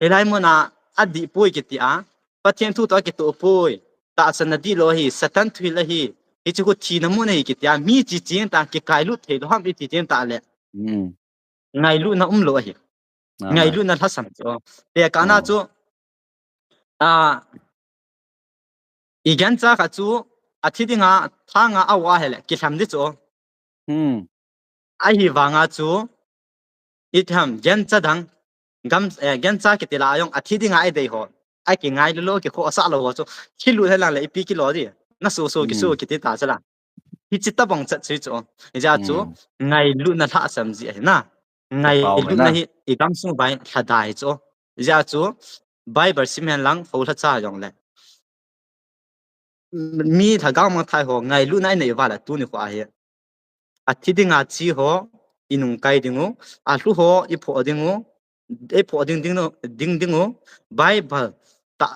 Hilai muna adih poi kiti a, Pathen thu toh akitoh poi. Tahsan na dihlou ahi, Satan thuhil ahi. Hichu khu thina mun ahi kiti a, mi chi ching ta kikailut thei lou ham iti ching ta le. Ngailutna umlou ahi. Ngailutna lhasam chu. Tekahna chu, a, i gancha kha chu, athi dinga, thanga a va hile, kilham di chu. Ahivanga chu, i tham, gancha dang, gam, eh, gancha kiti la a jong, athi dinga i dei ho. Akingailu lou, kikhohsah lou ho chu. Kilut helang le, ipi kilo di. Na su su, kisu kiti ta chu la. Hichi tabang chat chu chu. Hijeh a chu, ngailutna lhasam ji ahi na. Ngailutna hi i gamsung vai lhadai chu. Hijeh a chu, Bible sim hen lang, ho lhacha jong le. Mi lhagao mangthai ho, ngailutna i nei uva le, tuni kho ahi. Athi dinga chi ho, i nungkai ding u, alhu ho, i phoh ding u, i phoh ding ding u, ding ding u, Bible ta,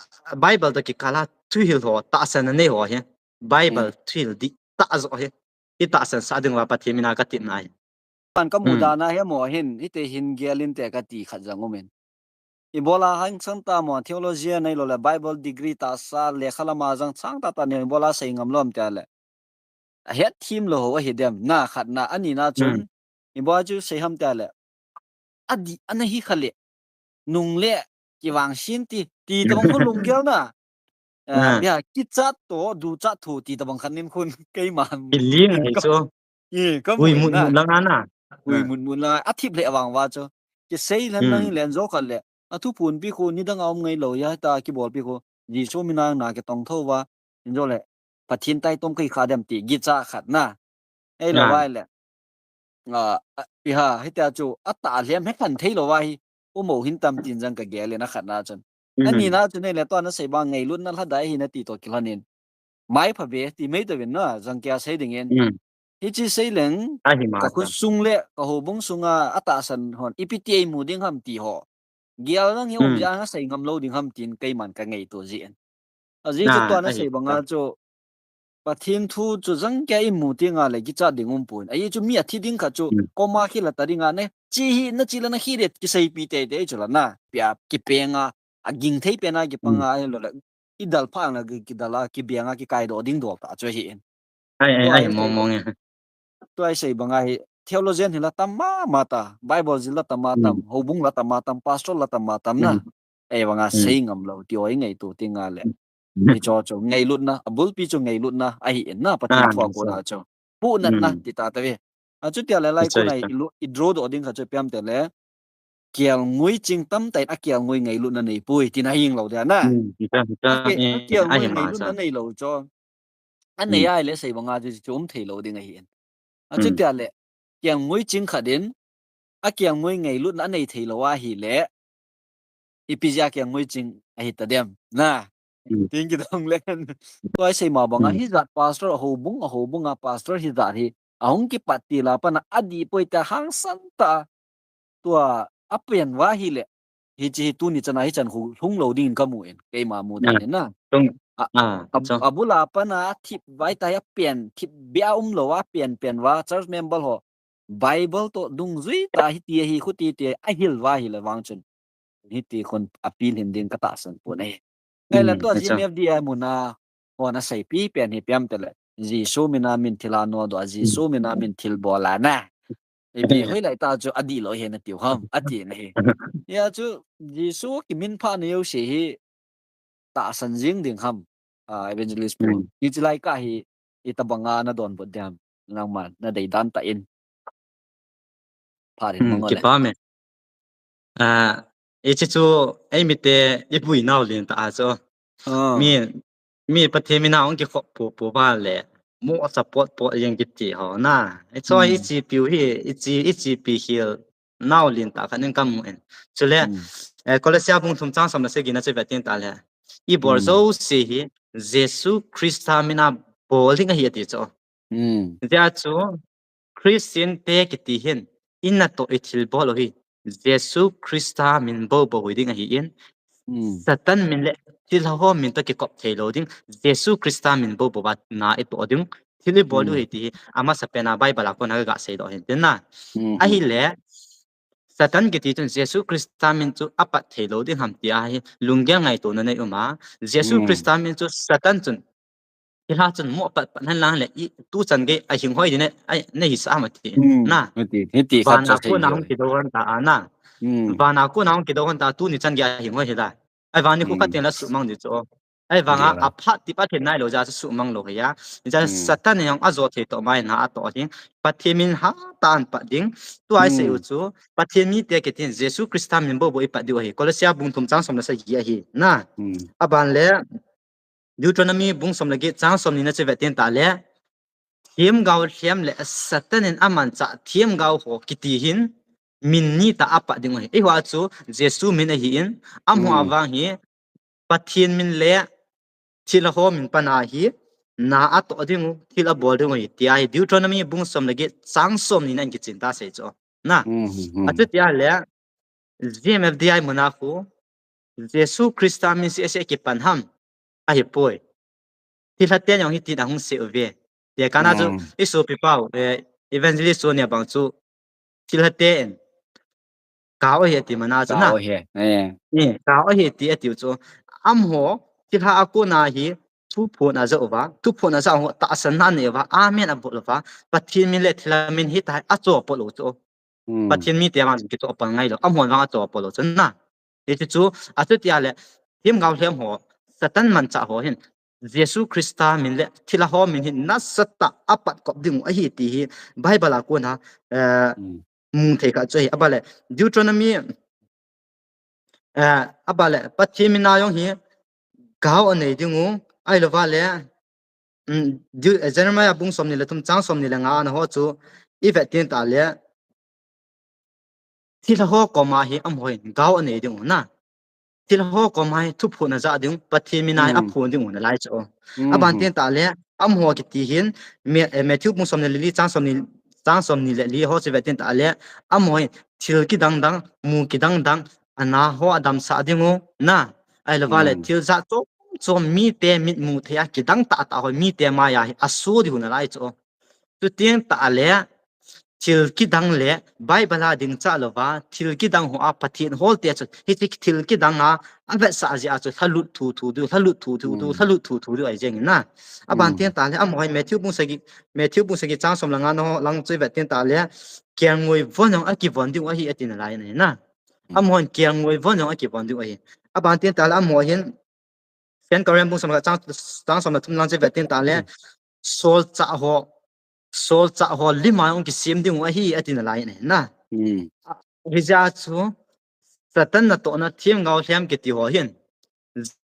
Bible toh kikal a thuhil ho, tahsan na nei ho hi. Bible thuhil dihtah joh hi. I tahsan sah ding uva Pathen mina ka tipna ahi. Pan ka mudan a hi mo hin, hiti hin gel inte ka ti khat jong um in. Ibola hangsan ta mo, theology a nei lou le, Bible degree tahsa, lekha lama jong chang tah tah nei, ibola sei ngam lou ham tia le. Ahet thim lou ho ahi dem, na khatna, anina chun, ibola chu sei ham tia le. Adih, ana hi kha le. Nung le, kivang sin ti, ti tabang ho lunggel na. Ah, bia, kichat toh, duchat thu ti tabang khat nin khun, keiman. Kiling ahi chu. Ui mut mut lang a na. Ui mut mut lang a, athip le avang va chu. Kisei len lang in len jo khat le. Athu phunpi khu, nidang a um ngai lou, ya ta kibolpi khu. Jesu mina na kitong tho va. In jo le. Pathen taitom kai kha dem ti, gicha khat na. Ei lou vai le. A, a, iha, hitia chu, atah lem he khan thei lou va hi. Umo hin tam tin jang ka gel in a khatna chun. Anina chu nei le to na sei ba ngailutna lhadai hi na ti toh kilhon in. Mai pha be ti mai ta vin na, jang kia sei ding in. Hichi sei leng, ka khut sung le, ka houbung sunga, atahsan hon, ipi ti ei mu ding ham ti ho. Gel nang hi um jang a sei ngam lou ding ham tin keiman ka ngaito ji in. Ajeh chu to na sei banga chu, Pathen thu chu jang kia i mu ti nga le kichat ding um pon. Ahi chu mi athi ding kha chu, koma khi la ta ding a ne, chi hi na chi la na khi le kiseipi teitei chu la na, pia kipenga, aging thei pena kipanga, ahi lou le, i dal pha ang la ki, kidal a, kibenga, kikaidoh ding dol ta chu hi in. Ai, ai, ai, mong mong e. Tua i sei banga hi, theologian hi la tam mama ta, Bible jil la tam ma tam, houbung la tam ma tam, pastor la tam ma tam na. Ei banga sei ngam lou, ti o i ngaito ti nga le. Hicho chu ngailutna, abulpi chu ngailutna, ahi in na, Pathen thu a kona chu. Punatna, ti ta ta ve. Achutia le lai kona i draw doh ding kha chu piam te le. Kelngoi ching tamtah in akelngoi ngailutna nei poi, tina hing lou dia na. Akelngoi ngailutna nei lou chu. Anei a le sei banga chu chu um thei lou ding ahi in. Achutia le, kelngoi ching khat in, akelngoi ngailutna anei thei lou ahi le, ipi jeh a kelngoi ching ahi ta dem, na. Tin kidong le. Tua i sei ma banga, hijat pastor, a houbung, a houbung a pastor hijat hi, ahung kipat til a pat na adih poi ta hangsan ta. Tua, apen va hi le, hichi hi tuni chan a hichan khu lhung lou ding in ka mu in, keima mudan in na. Abul a pat na thip vai ta hi apen, thip bia um lou a pen, pen va, church member ho. Bible toh dungjui ta hiti ahi, khuti ti ahil va hi le vang chun. Hiti khun apil hin ding ka tahsan pon ahi. Ei le tua G M F D I muna, hon a seipi pen hi piam te le. Jesu mina min thil a nodoh a, Jesu mina min thil bol a na. Ipi hoilai ta chu adih lou hi na tiu ham, ati na hi. Hia chu Jesu kiminphah na jouse hi tahsan jing ding ham, a, Evangelist Pu. Hichi lai ka hi, itabanga na donbut diam, nangma na dei dan ta in. Pha ding mong le. Kipah me. A, hichi chu, ei mite, i pui nau lin ta a chu. Mi, mi Pathen mina hung kikhop pu pu va le. Mo support po jeng kiti ho na. Hichu hichi piu hi, hichi, hichi pi hil. Nau lin ta khat in ka mu in. Chule, eh, Kolosia bung thum chang som le sagi na chu ve tin ta le. I bol jouse hi Jesu Christa mina bol ding ahi ati chu. Hijeh a chu Christian te kiti hin i natoh i thilbol u hi Jesu Christa min bol bol u ding ahi in. Satan min le thilha ho min toh kikop thei lou ding. Jesu Christa min bol bol a na i toh ding. Thil ibol diu hi ti hi, amasa pen a Bible a kona kaga seidoh hin tin na. Ahile, Satan kiti chun Jesu Christa min chu apat thei lou ding ham ti ahi, lunggel ngaitona nei um a. Jesu Christa min chu Satan chun, thilha chun mo pat pat hen lang le, i, tu chan gei a hinghoi ding na, ai, na hisah ham ati. Na. Vana kona hung kidou hon ta a na. Vana kona hung kidou hon ta, tuni chan gei a hinghoi hi da. Ai, vani khu khat tin la suhmang di chu. Ahivanga aphat ti Pathen nailou jeh a chu suhmang lou hi a. Hijeh a Satan in jong ajo thei toh mai na atoh hi. Pathen min hatah a pat ding. Tua isei u chu Pathen mite kiti hin Jesu Christa min bou bou ipat diu ahi. Colossia bung thum chang som le sagi ahi. Na. Aban le Deuteronomy bung som le get chang som ni na chu vet tin tah le, themgao lhem le Satan in amanchah themgao ho kiti hin min ni tah a apat ding u ahi. Eiho a chu Jesu min ahin, amaho a vang hi Pathen min le thilha ho min pan ahi, na atoh ding u, thil abol ding u ahi, ti ahi. Deuteronomy bung som le get chang som ni na in kichen ta sei chu. Na. Achuti a le, G M F D I mun a khu, Jesu Christa min seh seh kipan ham, ahipoi. Thilha ten jong hitin ahung seh uve. Tia kana chu, i sopi pau, eh, Evangelist Sonia bang chu, thilha ten, kao ahi ati mana chu na. Kao ahi ti atiu chu. Amaho, thilha a kona hi, thuphon aja uva, thuphon aja ho, tahsan na anei uva, amen abol uva, Pathen min le thilha min hita hi acho pol u chu. Pathen mite vang kicho pol ngai lou, amaho vang acho pol u chu na. Hichu, achuti a le, themgao lhem ho, Satan manchah ho hin, Jesu Christa min le thilha ho min hin nasatah a apat kop ding u ahi ti hi, Bible a kona, eh, mu thei kha chu ahi, aban le, Deuteronomy, eh, aban le, Pathen min a jong hi, kao anei ding u, ahilou va le, Jeremiah bung som ni le thum chang som ni le nga a na ho chu, i vet tin tah le, thilha ho koma hi amaho hin kao anei ding u na. Thilha ho koma hi thuphon aja ding u, Pathen min a hi aphon ding u nalai chu. Aban tin tah le, amaho kiti hin, Matthew bung som ni le li chang som ni, chang som ni le li ho chu vet tin tah le, amaho hin thil kidang dang, mu kidang dang, ana ho adamsah ding u na. Ahilou va le, thil jat chom chom mite mitmu thei a kidang tah tah ho mite mai a hi aso ding u nalai chu. Chuti tah le, thil kidang le, Bible a ding cha louva, thil kidang ho a Pathen hol te chu, hiche thil kidang a, avetsah jeh a chu, lhalut thu thu diu, lhalut thu thu diu, lhalut thu thu diu ahi jeng in na. Aban tin tah le, amaho hin Matthew bung sagi, Matthew bung sagi chang som le nga na ho lang chu i vet tin tah le, kelngoi von jong akivon diu ahi ati nalai in na. Amaho hin kelngoi von jong akivon diu ahi. Aban tin tah le, amaho hin, Second Corinthians bung som le khat chang, chang som le thum lang chu i vet tin tah le, solchah ho, solchah ho lim a jong kisem ding u ahi ati nalai in na. Hijeh a chu, Satan natohna themgao lhem kiti ho hin,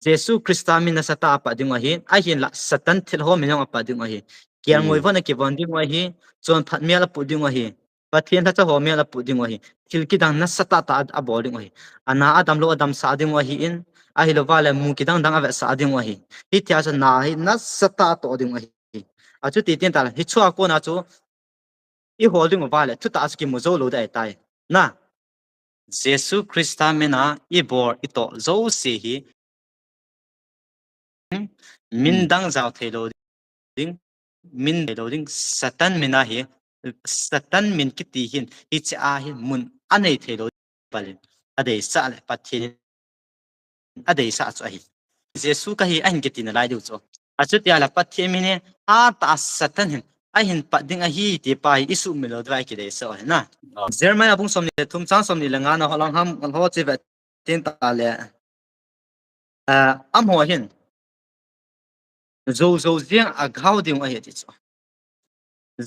Jesu Christa min nasatah a apat ding u ahi, ahinla Satan thilha ho min jong apat ding u ahi. Kelngoi von akivon ding u ahi, chonphat mel aput ding u ahi. Pathen lhacha ho mel aput ding u ahi. Thil kidang nasatah tah a, abol ding u ahi. Ana adamlou adamsah ding u ahin, ahilou va le mu kidang dang avetsah ding u ahi. Hitia chu na hi nasatah a atoh ding u ahi. Achuti tin tah le, hichea kona chu, ihol ding u va le, thutah a chu kimu jou lou ding ahitai. Na, Jesu Christa min a ibol itoh jouse hi, min dang jao thei lou ding, min thei lou ding, Satan min ahi, Satan min kiti hin, hiche a hi mun anei thei lou ding, palin, adeisah le, Pathen in adeisah chu ahi. Jesu kahi ahin kiti nalai diu chu. Achuti a le Pathen min hi, atah a Satan hin, ahin pat ding ahi ti pa hi, isuhmil lou diu a kideisah u ahi na. Jeremiah bung som ni le thum chang som ni le nga na ho lang ham, ho chu i vet tin tah le. Ah, amaho hin, jou jou jeng a gao ding u ahi ati chu.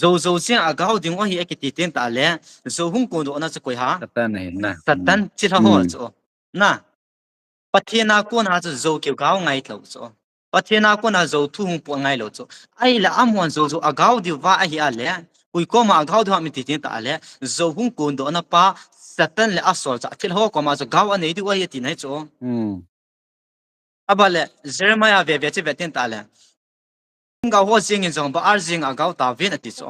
Jou jou jeng a gao ding u ahi akiti tin tah le, jou hung kondohna chu koi ham? Satan ahi na. Satan thilha ho chu. Na. Pathen a kona chu jou kigao ngai lou chu. Pathen a kona jou thu hung pot ngai lou chu. Ahile amahon jou jou a gao diu va ahi a le, koi koma a gao diu ham iti tin tah le, jou hung kondohna pa Satan le asolchah thilha ho koma chu gao anei diu ahi ati nai chu. Aban le, Jeremiah ve ve chu vet tin tah le, themgao ho jeng in jong Baal jeng a gao tauvin ati chu.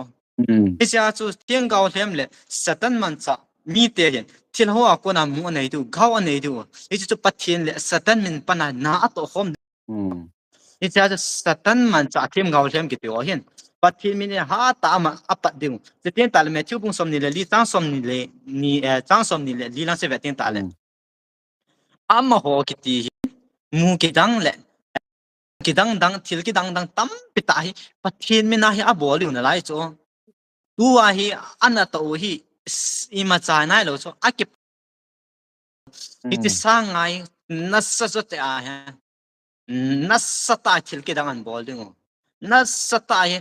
Hiche a chu themgao lhem le Satan manchah mite hin thilha ho a kona mu anei diu, gao anei diu. Hiche chu Pathen le Satan min pan a na atoh khom. Hiche a chu Satan manchah themgao lhem kiti ho hin Pathen min in hatah a ama apat ding u. Chuteng tahle Matthew bung somni le li chang somni le ni, eh, chang somni le li lang chu vet teng tahle. Amaho kiti hi mu kidang le kidang dang, thil kidang dang tampi tah hi Pathen min a hi abol diu nalai chu. Tua hi ana toh u hi, imacha nailou chu. Aki, iti sang ngai, nasa chu te a hi. Nasatah a thil kidang ana bol ding u. Nasatah a hi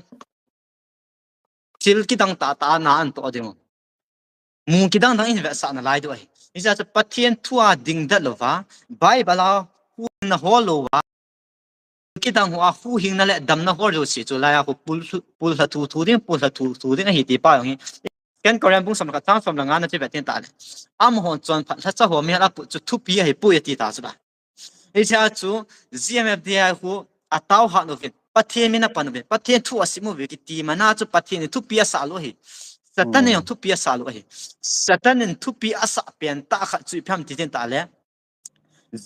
thil kidang tahtah a na ana toh ding u. Mu kidang dang in vetsah nalai diu ahi. Hijeh chun Pathen thu a dingdet louva, Bible a huhhingna hol louva, kidang ho a huhhingna le damna hol jouse chu laiya khu pul, pulha thu thu ding, pulha thu thu ding ahi ti pa jong hi. Second Corinth bung som le khat chang som le nga na chu vet teng tahle. Amahon chonphat lhacha ho mihal a put chu thupi ahipoi ati ta chu la. Hijeh a chu G M F D I khu atao hat uvin, Pathen min a pan uvin, Pathen thu asim uvin kiti mana chu Pathen in thupi asah lou ahi. Satan in jong thupi asah lou ahi. Satan in thupi asah pen tah khat chu ipi ham ti teng tahle,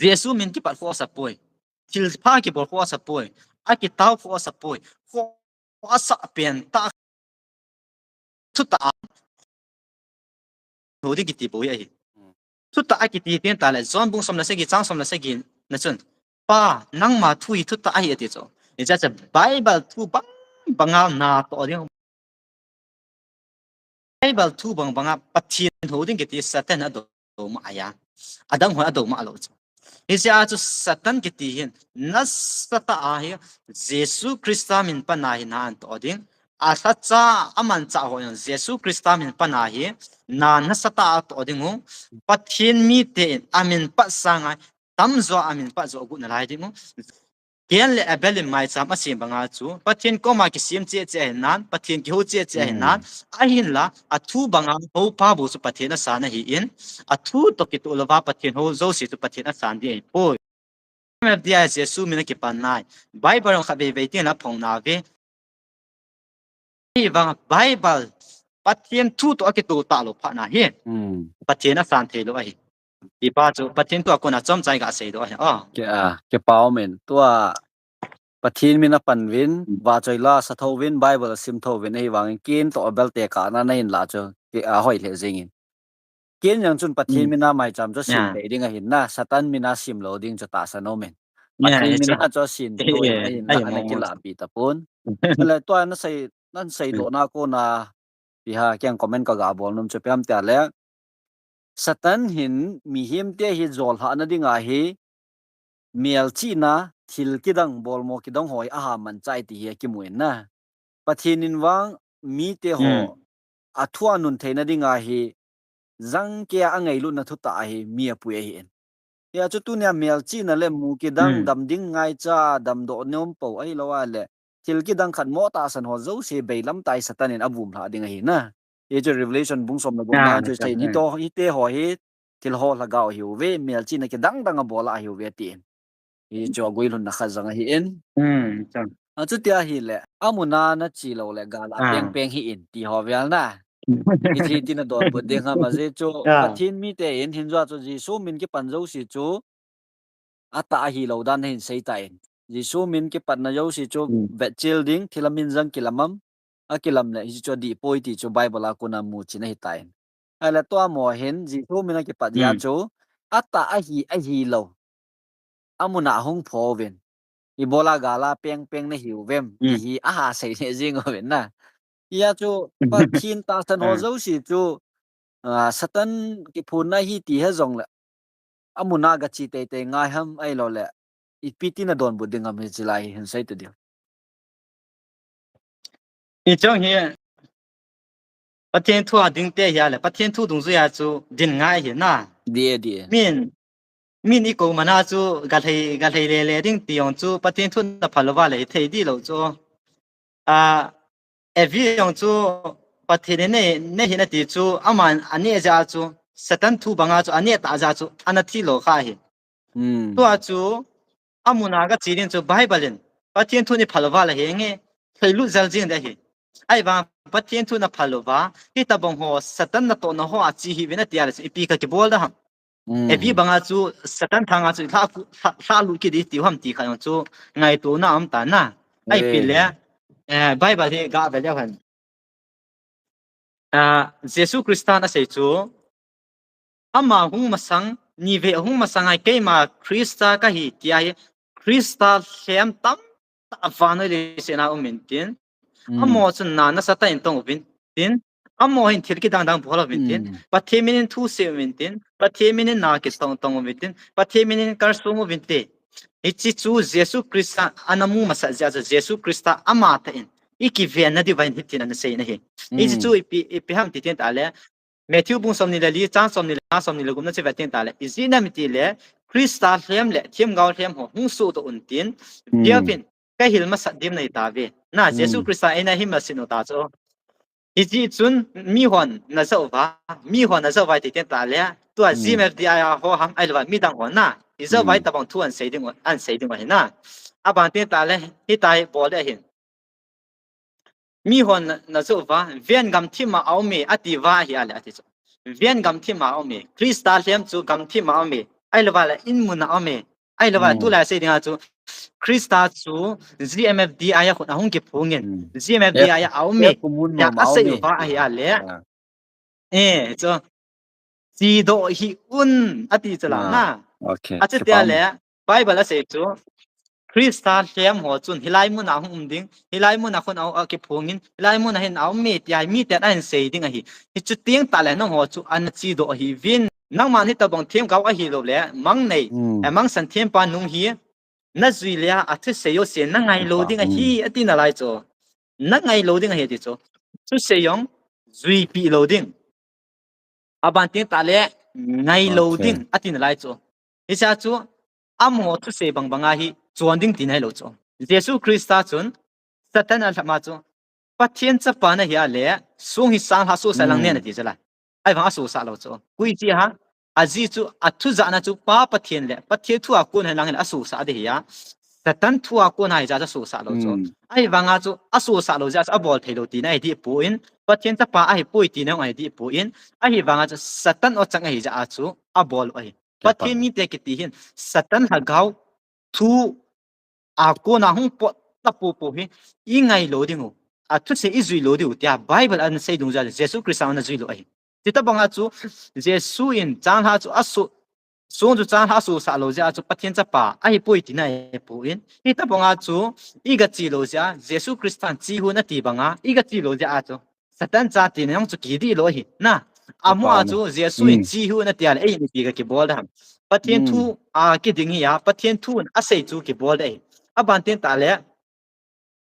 Jesu min kipat khoh asapoi. Thilpha kibol khoh asapoi. Akitao khoh asapoi. Khoh asah pen tah thutah a thu ding kiti bou hi ahi. Thutah akiti teng tahle John bung som le sagi chang som le sagi na chun, Pa, nangma thu hi thutah ahi ati chu. Hijeh chun Bible thu bang banga na toh ding. Bible thu bang banga Pathen hou ding kiti Satan adou mah ahi a. Adang hon adou mah lou chu. Hijeh a chu Satan kiti hin nasatah a hi Jesu Christa min pan a hi na ana toh ding. Alhacha amanchah ho jong Jesu Christa min pan a hi na nasatah a toh ding u. Pathen mite in amin pat sanga tamjo a amin pat joh got nalai ding u. Cain le Abel in maicham asem banga chu Pathen koma kisem cheh cheh ahi nan, Pathen kihou cheh cheh ahi nan, ahinla athu banga houpa bou chu Pathen asan ahin, athu toh kitoh louva Pathen hou jouse chu Pathen asan ding ahipoi. G M F D I Jesu min a kipan nai. Bible jong khatvei vei teng le aphong nauve. Ahivanga Bible Pathen thu toh akitoh talou phat na hi Pathen asan theilou ahi. Ti pa chu Pathen thu a kona chomcha iga seidoh ahi. Ke a, kipa um in. Tua Pathen min a pan uvin, vahchoi la sa thou vin, Bible sim thou vin, ahivangin Cain toh Abel tekahna nahin lah chu, ke a hoi lheh jengin. Cain jong chun Pathen min a maicham chu sem dei ding ahin na, Satan min a sem lou ding chu tahsan um in. Pathen min a chu sem thou in ahin na, ana kilahpeh tapon. Le tua nasei, naseidohna kona, ipi ham, kei comment kaga bol nom chu ipi ham tia le, Satan hin mihemte hi jolhahna dinga hi, melchihna, thil kidang, bolmo kidang ho hi aha manchah e ti hi akimu in na. Pathen in vang mite ho athu a nun theina dinga hi, jangkeiya angailutna thutah ahi, mi apui ahin. Hia chu tunia melchihna le mu kidang, dam ding ngaicha, damdoh nom pou ahilou a le, thil kidang khat mo tahsan ho jouse beilam tah a Satan in avum lhah ding ahi na. Hichu Revelation bung som le gup na chu sei in, hitoh, hite ho hi thilho lhagao ahiuve, melchihna kidang dang abol a ahiuve tin. Hichu aguilhunna khat jong ahin. Achuti ahile, amuna nache lou le gal a peng peng hih in ti ho vel na. Hiche tina donbut ding ham, ajeh chu Pathen mite in hinjoa chu Jesu min kipan jouse chu atah ahilou dan ahin seitan. Jesu min kipatna jouse chu vetchil ding, thil amin jong kilam am, akilam le hiche chu adihpoi ti chu Bible a kona muchin ahitan. Ahile tua mo hin Jesu min akipat jeh a chu atah ahi, ahilou, amuna hung phouvin, ibola gal a peng peng nahiuvem ti hi aha sei neh jeng uvin na. Hia chu Pathen tahsan ho jouse chu, Satan kiphonna ahi ti he jongle, amuna gache teitei ngai ham ahilou le, ipi tina donbut ding ham hiche lai hi hin sei ta diu. Hiche hi Pathen thu a dingte hia le, Pathen thu dungjuia chu din ngai hi na. Min, min ikou mana chu galhai, galhai lele ding ti jong chu Pathen thu naphal louva le hithei dih lou chu. Evi jong chu Pathen in nei, nei hih in ati chu, aman aneh jeh a chu, Satan thu banga chu aneh tah jeh a chu ana thilou kha ahi. Tua chu amuna gache ding chu Bible in, Pathen thu niphal louva le henge, theilut jel jeng ding ahi. Ahivang Pathen thu naphal louva, hitobang ho Satan natohna ho a che hih uvin ati a le chu ipi kakibol da ham. Evi banga chu Satan thanga chu lha, lha, lhalut kit ding tiu ham ti kha jong chu ngaitona aum ta na. Ahipile, Eh, Bible hi ga ve leu hen. Ah, Jesu Christa in asei chu, ama hung masang, ni vei ahung masang a keima Christa kahi tia hi, Christa lhem tamtah vannoi leiset a um intin. Amaho chun na nasatah in tong uvin tin. Amaho hin thil kidang dang bol uvin tin. Pathen min in thu sei uvin tin. Pathen min in na kitong tong uvin tin. Pathen min in kalsong uvin te. Hiche chu Jesu Christa ana mu masat jeh a chu Jesu Christa amatah in i kiven nadiu va hin hitin ana sei in ahi. Hiche chu ipi, ipi ham ti tin tah le, Matthew bung somni le li, chang somni le nga, somni le gup na chu vet tin tah le, ijeh inem itile, Christa lhem le themgao lhem ho hung sohdoh un tin, Pathen in kahil masat dim nahi tauve. Na, Jesu Christa eina hil masat u ta chu. Hijeh chun mihon najah uva, mihon najah uva ti tin tah le, tua G M F D I a ho ham ahilou va midang ho na, ijah uva hitobang thu an sei ding, an sei ding ahi na. Aban tin tah le, hitia hi bol le ahin. Mihon najah uva, ven gamthip a aume, ati uva ahi ale, ati chu. Ven gamthip a aume, Christa lhem chu gamthip a aume, ahilou va le in mun a aume, ahilou va le tulai sei ding a chu, Christa chu G M F D I a khut ahung kiphong in, G M F D I a aume, tia asei uva ahi ale. Eh, chu. Chedoh hih un, ati chu la na. Achuti ale, Bible asei chu, Christa lhem ho chun hilai mun a hung um ding, hilai mun a khun a, akiphong in, hilai mun a hin aume tia hi miten ahin sei ding ahi. Hichu teng tah le nangho chu ana chedoh hih uvin. Nangman hitobang themgao ahilou le, mang nei, eh, mangsan thempa nung hi, najui le a, athusei jouse nangai lou ding ahi, ati nalai chu. Nangai lou ding ahi ati chu. Thusei jong juipeh lou ding. Aban tin tah le ngai lou ding, ati nalai chu. Hiche a chu, amaho thusei bang bang a hi chon ding tina hilou chu. Jesu Christa chun, Satan alham a chu, Pathen chapa nahi ale, song hi changlhah sohsah lang nen ati chu la. Ahivang asosah lou chu. Koi ti ham, ajeh chu, athujahna chu Pa Pathen le Pathen thu a kon hen lang hin asosah ding ahi a. Satan thu a kon ahi jeh a chu asosah lou chu. Ahivang a chu, asosah lou jeh a chu abol thei lou tina ahi deh poi, Pathen chapa ahipoi tina jong ahi deh poi, ahivang a chu, Satan ochang ahi jeh a chu abol u ahi. Pathen mite kiti hin, Satan lhagao thu a kon a hung pot ta popo hi, i ngai lou ding u, athusei i jui lou ding u, tia Bible ana sei dung jeh a, Jesu Christa ana jui lou ahi. Hitobang a chu, Jesu in changlhah chu aso, song chu changlhah asosah lou jeh a chu, Pathen chapa ahipoi tina ahipoi. Hitobang a chu, i gache lou jeh a, Jesu Christa in che hih un ati bang a, i gache lou jeh a chu, Satan cha tina jong chu kidih lou ahi. Na, amaho a chu Jesu in che hih un ati a le, ei in ipi ga kibol ding ham. Pathen thu a kiding hi a, Pathen thu in asei chu kibol ding ahi. Aban tin tah le,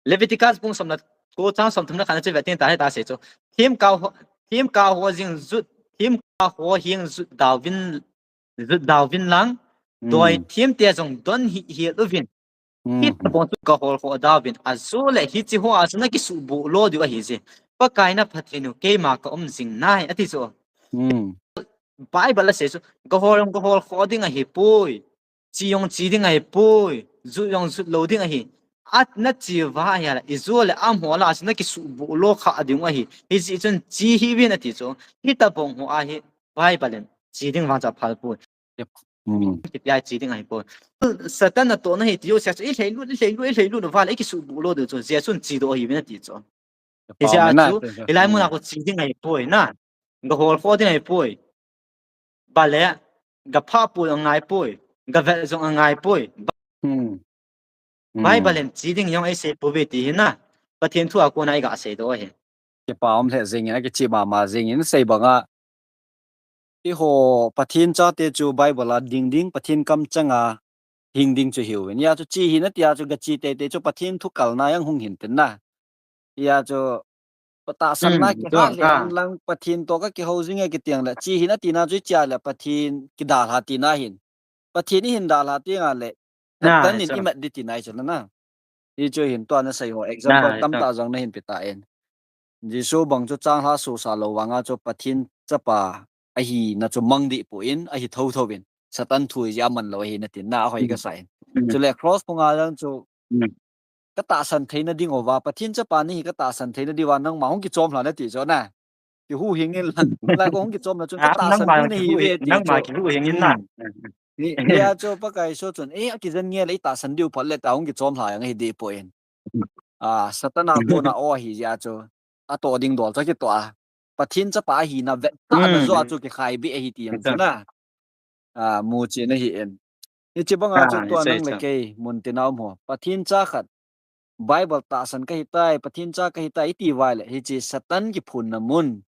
Leviticus bung somna ko chang somthum le khat na chu vet tin tah le, tia asei chu. Themgao ho, themgao ho jeng jut, themgao ho jeng jut dauvin, jut dauvin lang, doi themte jong don hih hih uvin. Hitobang chu gahol khoh dauvin, ajeh le hiche ho a chu nakisuhbuh lo diu ahi je. Pakai na Pathen u keima ka um jing nai, ati chu. Bible asei chu, gahol jong gahol khoh ding ahipoi. Che jong che ding ahipoi. Jut jong jut lou ding ahi. Ana che uva ahi a le, ijeh le amaho lah a chu nakisuhbuh lo kha ding ahi. Hijeh chun che hih uvin ati chu. Hitobang ho a hi Bible in che ding vang chu aphal poi. Kiti a che ding ahipoi. Satan natohna hi ti jouse a chu, i lhailut, i lhailut, i lhailut uva le, i kisuhbuh lo diu chu, Jesu in chedoh hih uvin ati chu. Hijeh a chu, hilai mun a khu che ding ahipoi na. Gahol khoh ding ahipoi. Bale, gaphah poi jong angai poi. Gavet jong angai poi. Bible in che ding jong eisei pouve ti hi na. Pathen thu a kon a i gasei doh ahi. Kipa um lheh jeng in, akicheh mama jeng in, sei bang a. Eiho Pathen chate chu Bible a ding ding, Pathen kamchang a hing ding chu hiuvin. Hijeh chun che hih un ati a chu gache teitei chu Pathen thu kalna jong hung hin tin na. Hijeh chun tahsanna kihal lheh hen lang Pathen toh kakihou jing e kiti a le. Che hih un ati na chu che a le Pathen kidalha tina hin. Pathen ihin dalha teng a le. Satan in imat ding tina ahi chu na. Hichu hin tua nasei ho example tamtah jong nahin pe tan. Jesu bang chu changlhah sohsah lou vang a chu Pathen chapa ahina chu mang deh poi, ahi thotho in. Satan thu jeh a man lou ahi natin na ahoi kasa in. Chule cross phung a jong chu katahsan theina ding uva, Pathen chapa nahi katahsan theina diuva nangma hung kichom lha nati chu na. Kihuhhing in lang, lai ko hung kichom lha chun katahsan tu nahiuve ti chu. Hijeh chun Pakai Jesu chun, eh, akijen nge le itahsan diu phot le tia hung kichom lha jong ahi deh poi. a, Satan a kona aw ahi jeh a chu, atoh ding dol chu kitoh a. Pathen chapa ahina vetkha na jo a chu kikhai be ahi ti jong chu na. A, muchen ahi in. Hiche banga chu tua nang le kei, mun tina um ho. Pathen cha khat, Bible tahsan kahi tai, Pathen cha kahi tai, iti uva le, hiche Satan kiphunna mun.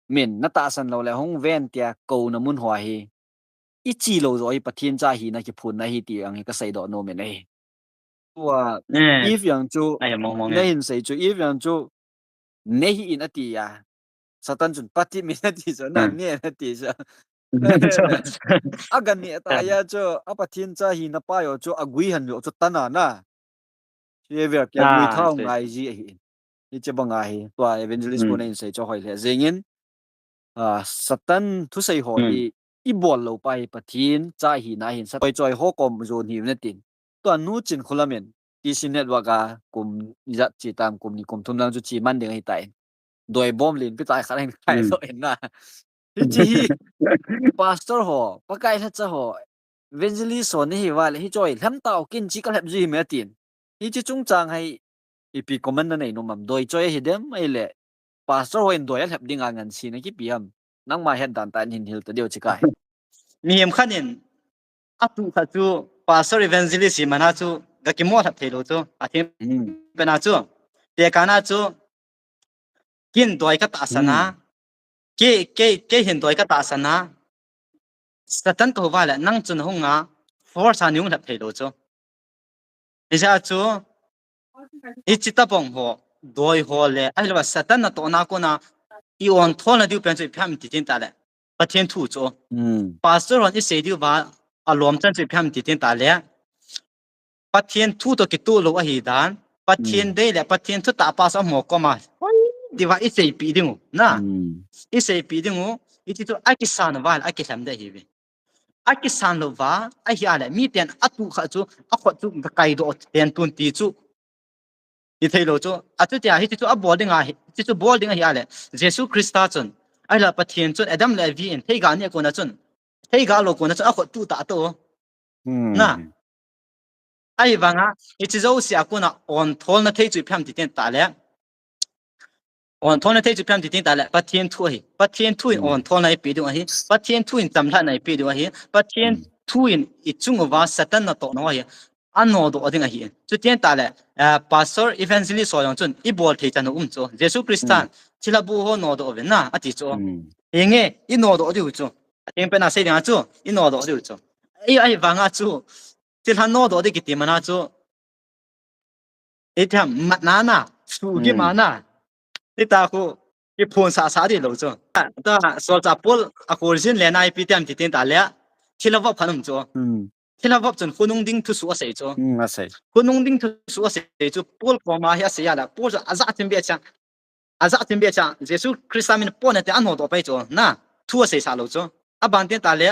Min, na tahsan lou le, hung ven tia kouna mun ho hi. Ichi lou jo hi Pathen cha hina kiphunna ahi ti ang hi kasei doh nom in ahi. Tua, Eve jong chu, na hin sei chu, Eve jong chu, nei hih in ati a. Satan chun, Pathen min ati chu, na ne in ati chu. Aga ne ta a chu, a Pathen cha hina pa jong chu, agui han jong chu tan a na. Hiche vel kia gui thau ngai ji ahi. Hiche banga hi, tua evangelist pu na hin sei chu hoi le. Jeng in, a, Satan thusei ho hi, ibol lou pa hi Pathen cha hina hin, sa choi choi ho kom jon hi na tin. Tua nu chin khu lam in, T C Network a kum ijat chi tam kum ni kum thum lang chu chi man ding ahi tai. Doi bom len pi tai khat hin khai lo in na. Hiche hi, pastor ho, Pakai lhacha ho, evangelist ho ni hi uva le, hi choi, lhem tao kin chi ka lhep ji hi me tin. Hiche chungchang hi, ipi comment na nei nom am, doi choi ahi dem, ahile, pastor ho in doi alhep ding a ngan si na kipi am. Nangma het dan tah in hin hil ta diu chi kai. Mihem khat in, atu khat chu, pastor evangelist hi mana chu, ga kimo lhep thei lou chu, a thim pena chu, te kana chu, kin doi ka tahsan a, kei, kei, kei hin doi ka tahsan a, Satan ka hou uva le, nang chun hung a, force a nei hung lhep thei lou chu. Hijeh a chu, hiche tabang ho, doi ho le, ahilou a Satan natohna kona, i on thol na diu pen chu ipi ham ti tin ta le, Pathen thu chu. Pastor hon isei diu va, alom chan chu ipi ham ti tin ta le, Pathen thu toh kitoh lou ahi dan, Pathen dei le Pathen thutah pa chu amaho koma, hoi diu va iseipi ding u, na. Iseipi ding u, hiche chu akisan uva le, akilhem ding ahi ve. Akisan lou va, ahi a le, miten atu khat chu, akhut chu ga kai doh ten tun ti chu. Ithei lou chu, achuti a, hiche chu abol ding ahi, hiche chu bol ding ahi a le, Jesu Christa chun, ahilou a Pathen chun, Adam le Evi in, theiga ni a kona chun, theiga lou kona chun, akhut tu ta to. Na. Ahivanga, hiche jouse a kona on thol na thei chu ipi ham ti tin ta le. On thol na thei chu ipi ham ti tin ta le, Pathen thu ahi. Pathen thu in on thol na ipi ding ahi. Pathen thu in chamlhatna ipi ding ahi. Pathen thu in ichung uva Satan natohna ahi. Anodoh ding ahi. Chuti ta le, eh, pastor evangelist ho jong chun ibol thei chan u um chu. Jesu Christan thilha bu ho nodoh uvin na ati chu. Hinge, inodoh diu chu. Ateng pena sei ding a chu, inodoh diu chu. Ahi, ahivanga chu, thilha nodoh ding kiti mana chu, itham matna na, sugi mana. Hita khu, kiphun sasa ding lou chu. Ta, solchah Paul a khul jin le na ipi ti ham ti tin ta le, thilha vop khat um chu. Thilha vop chun khonung ding thusoh asei chu. Khonung ding thusoh asei chu, Paul koma hi asei a le, Paul chu ajah thim be cha. Ajah thim be cha, Jesu Christa min pon ati anodoh pai chu, na, thu asei sa lou chu. Aban tin ta le,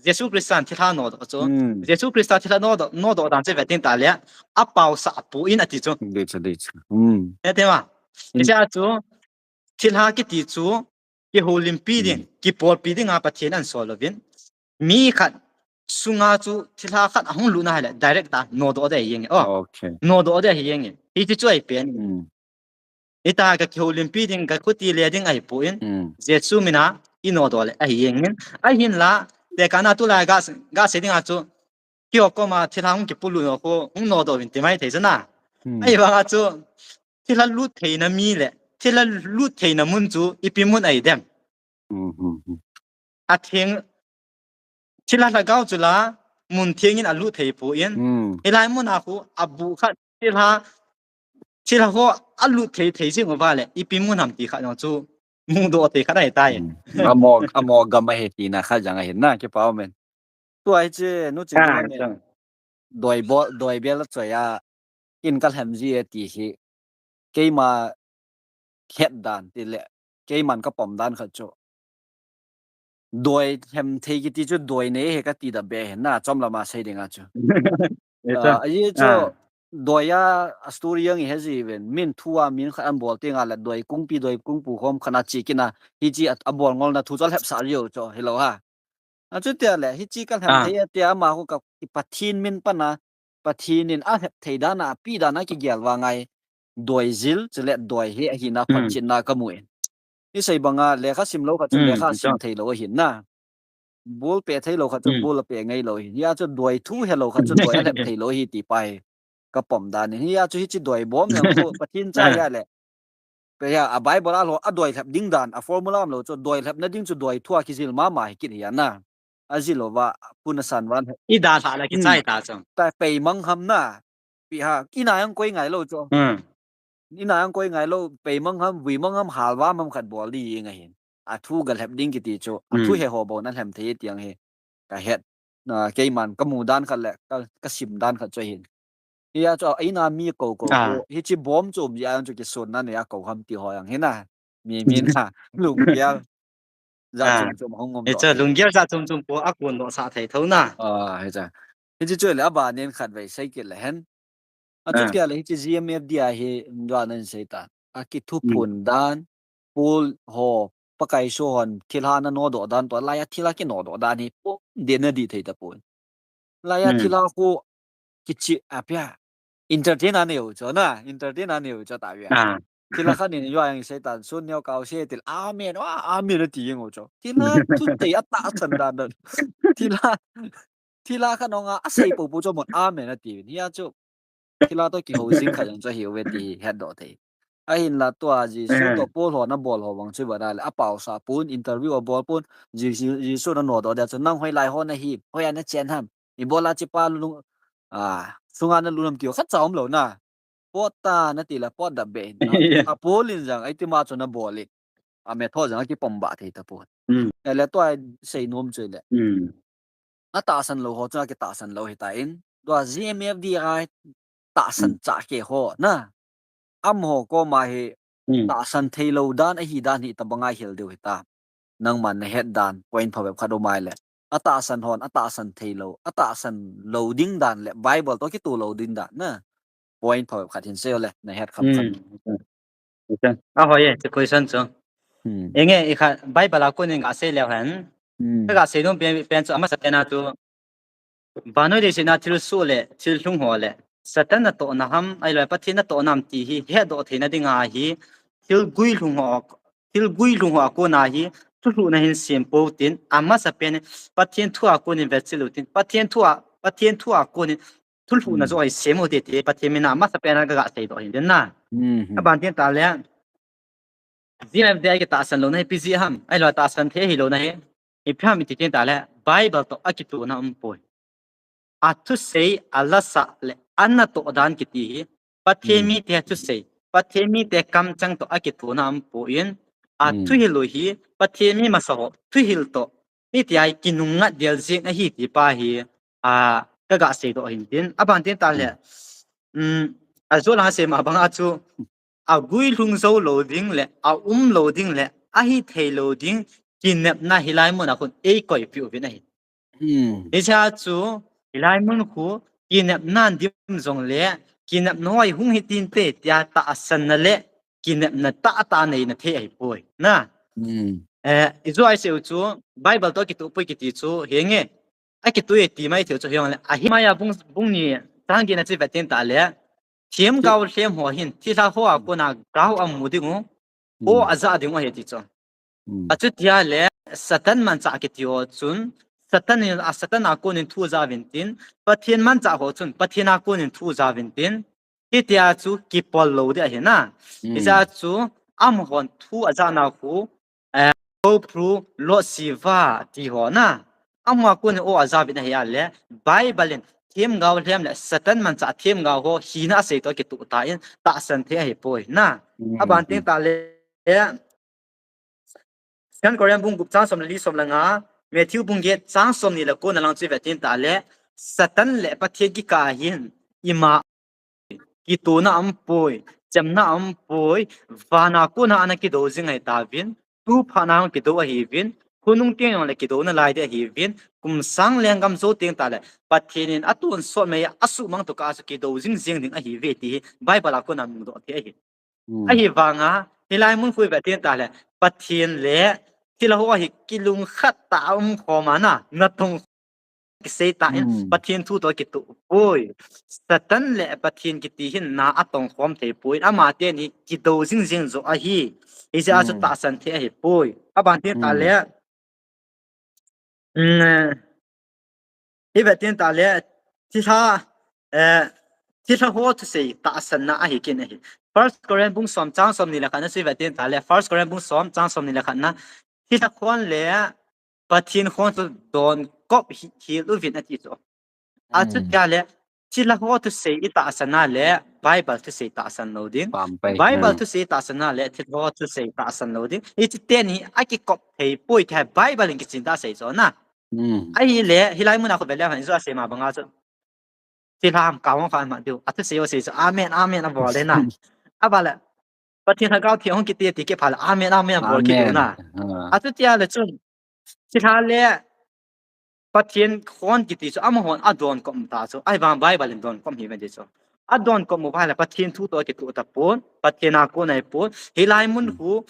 Jesu Christa thilha nodoh chu. Jesu Christa thilha nodoh, nodoh dan chu ve tin ta le, apaosah poi ati chu. Dei chu, dei chu. Ete ma. Hiche a chu, thilha kiti chu, kihoulimpi ding, kipolpi ding a Pathen ahin sol louvin. Mi khat sunga chu thilha khat ahung lut na ahile direct a nodoh ding ahi jeng e. Nodoh ding ahi jeng e. Hiche chu ahi pen. Hita ka kihoulimpi ding, ka khuti le ding ahipoi. Jesu mina inodoh le ahi jeng in. Ahinla, tekahna tulai ga, ga sei ding a chu, keiho koma thilha hung kipolut ho khu, hung nodoh uvin ti mai thei chu na. Ahivanga chu, thilha lut theina mi le, thilha lut theina mun chu, ipi mun ahi dem. Atheng, thilha lhagao chu la, mun theng in alut thei poi. Hilai mun a khu, abu khat, thilha, thilha ho alut thei thei jing uva le, ipi mun ham ti khat jong chu, mudoh thei khat ahi tai. Amo, amo gam ahi tina khat jong ahi na, kipa um in. Tua hiche, nu Chingnoi in. Doi bol, doi bel a choi a, in ka lhem ji e ti hi. Keima het dan ti le, keiman ka pom dan khat chu. Doi lhem thei kiti chu doi nei ahi kati da be ahi na, chom lama sei ding a chu. Ahi chu, doi a, a story jong ihet ji uvin, min thu a min khat ahin bol teng a le, doi kungpi, doi kungpu khom khat a che kit na, hiche a, abol ngol na thu chu alhepsah jiu chu, hilou ha. Achuti a le, hiche ka lhem thei a tia ama khu ka, i Pathen min pan a, Pathen in alhep thei dan a, ape dan a kigel vang ahi. doi jil, chule doi hi ahina phatchetna kamu in. Isei banga lekha sim lou khat chu lekha sim thei lou ahin na. Bol pe thei lou khat chu bol pe ngai lou ahin. Hia chu doi thu he lou khat chu doi alhep thei lou ahi ti pa hi kapom dan in. Hia chu hiche doi bom jong chu Pathen cha hia le. Pe hia a Bible a lou a doi lhep ding dan, a formula um lou chu doi lhepna ding chu doi thu a kijil mama hi kit hia na. Ajil lou va, pun asan van. I dalha la kichai ta chu. Ta pei mang ham na. Pi ha, ina jong koi ngai lou chu. Ina jong koi ngai lou, pei mang ham, vui mang ham, halva mang khat bol di ngai hin. A thu ga lhep ding kiti chu, a thu he ho bou na lhem thei tiang hi. Ka het, na, keiman, kamu dan khat le, ka, kasim dan khat chu hin. Hia chu, ina mi kou kou, hiche bom chu um jia jong chu kisun na ne a kou ham ti ho jong hi na. Mi, mi na, lunggel. Jat chom chom hung um doh. Hiche lunggel jat chom chom po a kon doh sah thei tho na. Hiche chu le abanin khat vei sei kit le hen. Achuti le hiche G M F D a hi, dua nan sei ta. A kithuphon dan, Paul ho, Pakai so hon, thilha na nodoh dan, tua lai a thilha kinodoh dan hi, po, den na di thei ta pon. Lai a thilha khu kichi a pia. Entertain a neo cho na, entertain a neo cho ta pia. Thilha khat in yo ang sei tan sun neo kau se til amen, wa amen ti ngo cho. Thilha thu te a ta chan dan dan. Thilha, thilha khat nonga a sei po po cho mon amen a ti. Hia chu. Thilha to kihou jing khat jong chu ahiu ve ti hi hetdoh thei. Ahinla tua Jesu to Paul ho na bol ho vang chu bana le a pau sa pon interview a bol pon Jesu, Jesu na nodoh dia chu nang hoilai ho na hi, hoi a na chen ham. I bol a chi pa lung a sunga na lunam ti ho khat cha um lou na. Pot ta na ti la pot da be. A Paul in jang ai ti ma chu na bol i. A me tho jang a kipom ba thei ta pon. E le tua sei nom chu le. A tahsan lou ho chu a kitahsan lou hi ta in. Tua G M F D I tahsan cha ke ho na. Am ho koma hi tahsan thei lou dan ahi dan hi ta banga hil deu hi ta. Nangman na het dan point phabep khat um ai le. A tahsan hon, a tahsan thei lou, a tahsan lou ding dan le Bible to kitu lou ding dan na. Point phabep khat hin sei le, na het kham kham. A hoi e, chu question chu. Enge, i kha Bible a kon in ga sei leu hen. Ka ga sei nom pen, pen chu amasa pen a chu. Vannoi leiset a thil soh le, thil lhung ho le, Satan natohna ham, ahilou Pathen natohna ham ti hi, hetdoh theina dinga hi, thil guilhung ho, thil guilhung ho a kona hi, thulhuhna hin sem pou tin, amasa pen, Pathen thu a konin vetchil u tin, Pathen thu a, Pathen thu a konin, thulhuhna jo hi sem u te ti, Pathen min a amasa pen a ka ga seidoh hin tin na. Aban tin ta le, G M F D I kitahsan louna hi ipi jeh ham, ahilou tahsan thei ahilouna hi, ipi ham iti tin ta le, Bible to akitona um poi. A thusei, a lasah le, a natoh dan kiti hi, Pathen mite thusei, Pathen mite kamchang to akitona um poi in, a thuhil u hi, Pathen mi masa ho, thuhil to, hiti a kinungngat del jeng ahi ti pa hi, a, ka ga seidoh hin tin, aban tin ta le, um, a jo la sei ma bang a chu, a guilhung jou lou ding le, a um lou ding le, a hithei lou ding, kinepna hilai mun a khun eikoipeh uvin ahi. Hiche a chu, hilai mun khu, kinepna dim jong le, kinepna hoi hung hi tin te, tia tahsanna le, kinepna tahtah neina thei ahipoi. Na. Eh, i jo a i sei u chu, Bible to kituh poi kiti chu, henge, akitui ti mai thei u chu hijongle. Ahi mai a bung, bung ni chang get na chu vet tin ta le. Themgao lhem ho hin, thilha ho a kona gao amu ding u, aw aja ding u ahi ti chu. Achuti a le, Satan manchah kiti ho chun, Satan in, a Satan a konin thu aja uvin tin, Pathen manchah ho chun, Pathen a konin thu aja uvin tin, hitia chu kipol lou ding ahi na. Hiche a chu, amahon thu ajana khu, eh, Paul Pru, Lord Shiva ti ho na. Amaho a konin aw aja uvin ahi a le, Bible in themgao lhem le Satan manchah themgao ho hina asei to kituh ta in tahsan thei ahipoi na. Aban tin ta le, Second Corinthians bung gup chang som le li som le nga, Matthew bung get chang som ni le ko na lang chu vet tin ta le, Satan le Pathen kikah hin ima kitona um poi, chemna um poi, vana kona ana kido jing ahi tauvin, tu phat na kido ahiuvin, khonung teng jong le kido nalai ding ahiuvin, kum sang lenggam jou teng ta le, Pathen in atonsot mai a asuhmang tokah a chu kido jing jeng ding ahiuve ti hi Bible a kona mudoh thei ahi. Ahivanga, hilai mun khu i vet tin ta le, Pathen le thilha ho hi kilungkhat tah a um khom a na, natong kisei tan, Pathen thu toh kitoh poi. Satan le Pathen kiti hin na atong khom thei poi. Ama teni kidou jing jing jo ahi. Hijeh a chu tahsan thei ahi poi. Aban tin tah le, um, i vet tin tah le, thilha, eh, thilha ho thusei tahsan na ahi kin ahi. First Corinth bung som chang som ni le khat na chu i vet tin tah le, First Corinth bung som chang som ni le khat na, thilha khon le Pathen khon chu don kop hi, hil uvin ati chu. Achuti le, thilha ho thusei i tahsan a le, Bible thusei tahsan lou ding. Bible thusei tahsan a le, thilha ho thusei tahsan lou ding. Hichi teni akikop thei poi ti hi Bible in kichen tah a asei chu na. Ahile, hilai muna khu vet le hin chu asei ma banga chu. Thilha ham kah hong kha ma diu. Athusei ho sei chu. Amen, amen abol le na. Aban le, Pathen Lhagao Theng hung kiti ti kipha le. Amen, amen abol kit diu na. Achuti le chun. Thilha le Pathen khon kiti chu amahon adon kop ta chu. Ahivang Bible in don kop hi ve ti chu. Adon kop uva le Pathen thu toh kitoh tapon. Pathen a kon ahipon. Hilai mun khu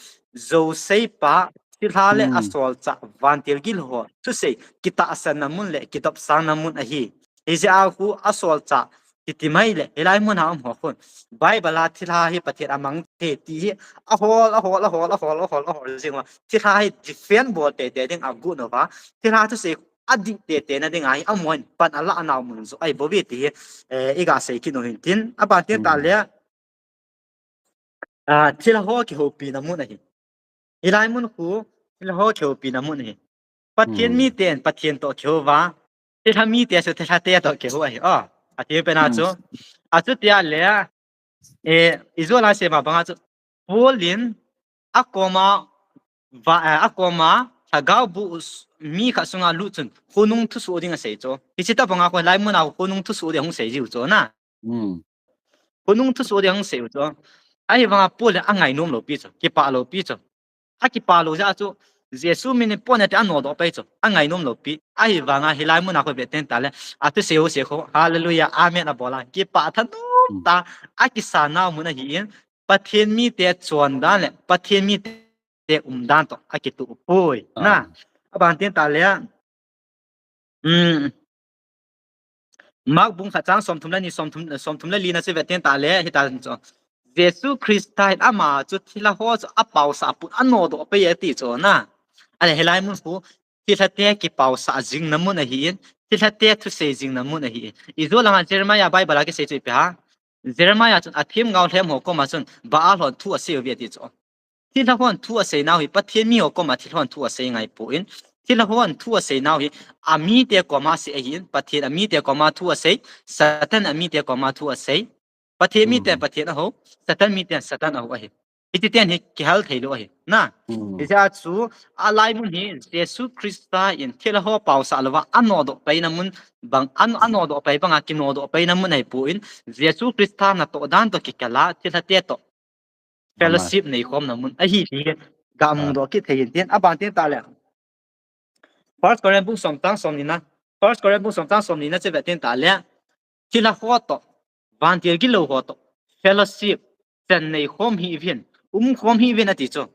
Joseph pa thilha le asolchah vantil gilou ho thusei kitahsan na mun le kidopsang na mun ahi. Hijeh a khu asolchah kiti mai le, hilai mun a um ho khun. Bible a thilha hi Pathen amang thei ti hi ahol, ahol, ahol, ahol, ahol, ahol jing uva. Thilha hi defend bol tei tei ding agot uva. Thilha thusei adih tei tei na ding ahi, amahon pan ala anau mun jo ahi bou ve ti hi, eh, i ga sei kit u hin tin. Aban tin tah le, ah, thilha ho kihoupi na mun ahi. Hilai mun khu, thilha ho kihoupi na mun ahi. Pathen miten, Pathen toh kihou uva. Thilha mite chu, thilha te toh kihou ahi. Oh, ati pen a chu. Achuti le, eh, i jo la sei ma banga chu. Paul in akoma, va, eh, akoma, Lhagao bu us-, mi khat sunga lut chun, khonung thusoh ding asei chu. Hichi tabanga khu, hilai muna khonung thusoh ding hung sei jiu chu na. Khonung thusoh ding hung sei u chu. Ahivanga Paul in angainom lou pi chu, kipah lou pi chu. Akipah lou jeh a chu, Jesu min in pon ati anodoh pai chu. Angainom lou pi. Ahivanga hilai muna khu vet tin tah le. Athusei ho sei khu. Hallelujah. Amen abol a. Kipah thanom ta. Akisa nau mun ahi in. Pathen mite chondan le. Pathen mite umdan toh. Akitoh poi. Na. Aban tin tah le. Um, Mark bung khat chang somthum le ni, somthum, somthum le li na chu vet tin tah le, hita chu. Jesu Christa hin ama chu thilha ho chu apaosah pon anodoh pai ati chu na. Ale hilai mun khu, thilha te kipaosah jing na mun ahi in, thilha te thusei jing na mun ahi in. I jo langa Jeremiah Bible a kisei chu ipi ham. Jeremiah chun athemgao lhem ho koma chun Baal hon thu asei uve ati chu. Thilha hon thu asei nau hi, Pathen mi ho koma thilha hon thu asei ngai poi. Thilha hon thu asei nau hi, amite koma asei ahi in, Pathen amite koma thu asei, Satan amite koma thu asei. Pathen mite Pathen aho, Satan mite Satan aho ahi. Hiti ten hi kihal thei lou ahi. Na, hijeh a chu, alai mun hi, Jesu Christa in thilha ho paosah louva, anodoh pai na mun, bang, an, anodoh pai banga, kinodoh pai na mun ahi poi. Jesu Christa natoh dan toh kikal a, thilha te toh fellowship nei khom na mun ahi ti ga mu doh kit thei in tin, aban tin tah le. First Corinth bung som chang som ni na. First Corinth bung som chang som ni na chu vet tin tah le. Thilha ho toh, vantil gilou ho toh, fellowship, chan nei khom hih uvin, um khom hih uvin ati chu.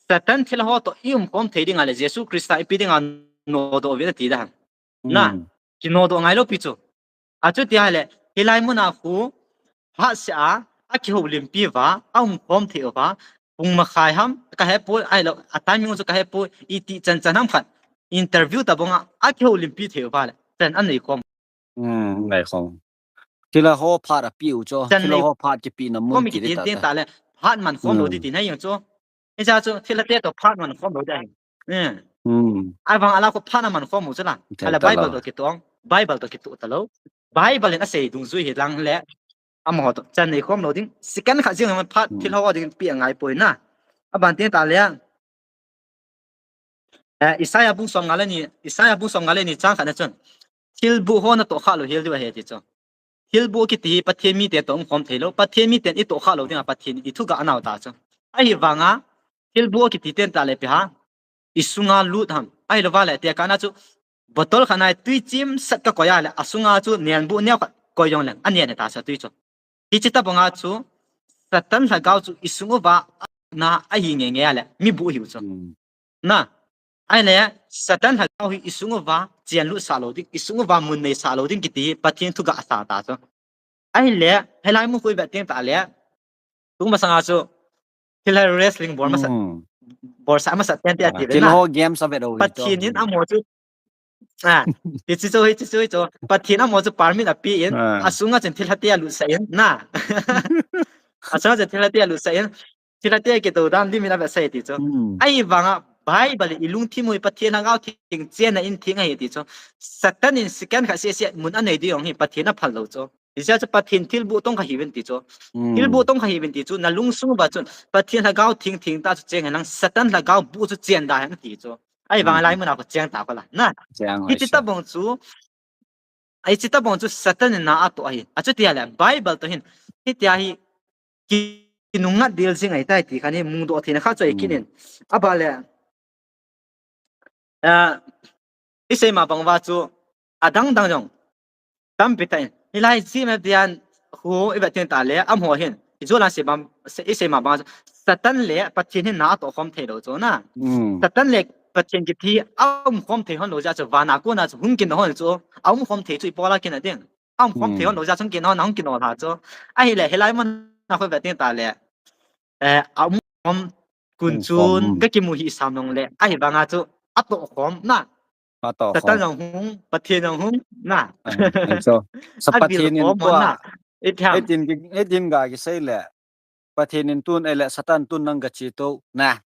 Satan thilha ho toh i um khom thei ding a le Jesu Christa ipi dinga nodoh uvin ati da ham. Na, kinodoh ngai lou pi chu. Achuti le, hilai muna khu, phat seh a, akihoulimpi uva, aum khom thei uva, pung makhai ham, kahe poi, ahilou, a timing chu kahe poi, iti chan chan ham khat, interview tabanga, akihoulimpi thei uva le, chan anei khom. Ngai khom. Thilha ho phat api u chu, thilha ho phat kipi na mun kiti ta le, phat man khom lou ti ti na jong chu. Hijeh a chu, thilha te toh phat man khom lou ding ahi. Ahivang ala khu phat aman khom u chu la. Ala Bible toh kitoh, Bible toh kitoh talou. Bible in asei dungjui hi lang le. Amaho toh chan nei khom lou ding. Second khat jing man phat thilha ho ding pi angai poi na. Aban tin tah le. Eh, Isaiah bung som nga le ni, Isaiah bung som nga le ni chang khat na chun. Thilbuh ho natoh kha lou hel diu ahi ti chu. Thilbuh kiti hi Pathen mite toh um khom thei lou. Pathen miten i toh kha lou dinga Pathen i thu ga anau ta chu. Ahivanga, thilbuh kiti ten tah le ipi ham. I sunga lut ham. Ahilou va le tekah na chu. Bottle khat na tui chim sat kakoi a le. Asunga chu nenbuh neo khat koi jong leng. Anen ta sa tui chu. Hichi tabanga chu. Satan lhagao chu i sung uva na ahi nge nge a le. Mi buh hiu chu. Na. Ahile, Satan lhagao hi isung uva, chen lut sah lou ding, isung uva mun nei sah lou ding kiti hi, Pathen thu ga sa ta chu. Ahile, helai mun khu i vet teng tah le, tung masanga chu, thil hai wrestling bol masa, hmm, bol sa masa ten te ati ve na. Thil ho game sa vet o hi chu. Pathen in amaho chu, ah, hichi chu, hichi chu, hichi chu. Pathen amaho chu permit ape in, ah, asunga chun thil hate alut sah in, na. Asunga chun thil hate alut sah in, thil hate kitou dan limit a vet sah e ti chu. Hmm. Ahivanga Bible i lungthim u hi Pathen lhagao theng chenna in theng ahi ti chu. Satan in second khat sese mun anei ding jong hi Pathen aphal lou chu. Hijeh a chu Pathen thilbuh tong kha hiuvin ti chu. Hmm. Thilbuh tong kha hiuvin ti chu. Na lungsung uva chun Pathen lhagao theng theng tah chu cheng hen lang Satan lhagao buh chu chen da hen ti chu. Ahivang, hmm, lai mun a khu cheng ta khu la. Na. Cheng hoi se. Hichi tabang chu, hichi tabang chu Satan in na atoh ahi. Achuti ahile, Bible toh hin, hitia hi kinungngat del jing ahitai ti khan hi mudoh theina khat chu ahi kit in. Hmm. Aban le, ah, i sei ma bang uva chu, adang dang jong tampi tah in. Hilai G M F D N khu i vet teng tah le, amaho hin, i jolan sei bang, i sei ma bang chu, Satan le Pathen hin na atoh khom thei lou chu na. Hmm. Satan le Pathen kiti a um khom thei hon lou jeh chu, van a kona chu hung kin hon chu, a um khom thei chu i pol a kin a ding. A um khom thei hon lou jeh chun kin hon, a hung kin hon ha chu. Ahile, hilai mun a khu i vet teng tah le, eh, a um khom kun chun, hmm, ga kimu hi sam nung le, ahivanga chu, atoh khom na. Atoh khom. Satan jong hung, Pathen jong hung, na. Ah, so, sa Pathen in tua, na. Hitin ki, hitin ga kisei le, Pathen in tun, ahile Satan tun nang ga chi to, na.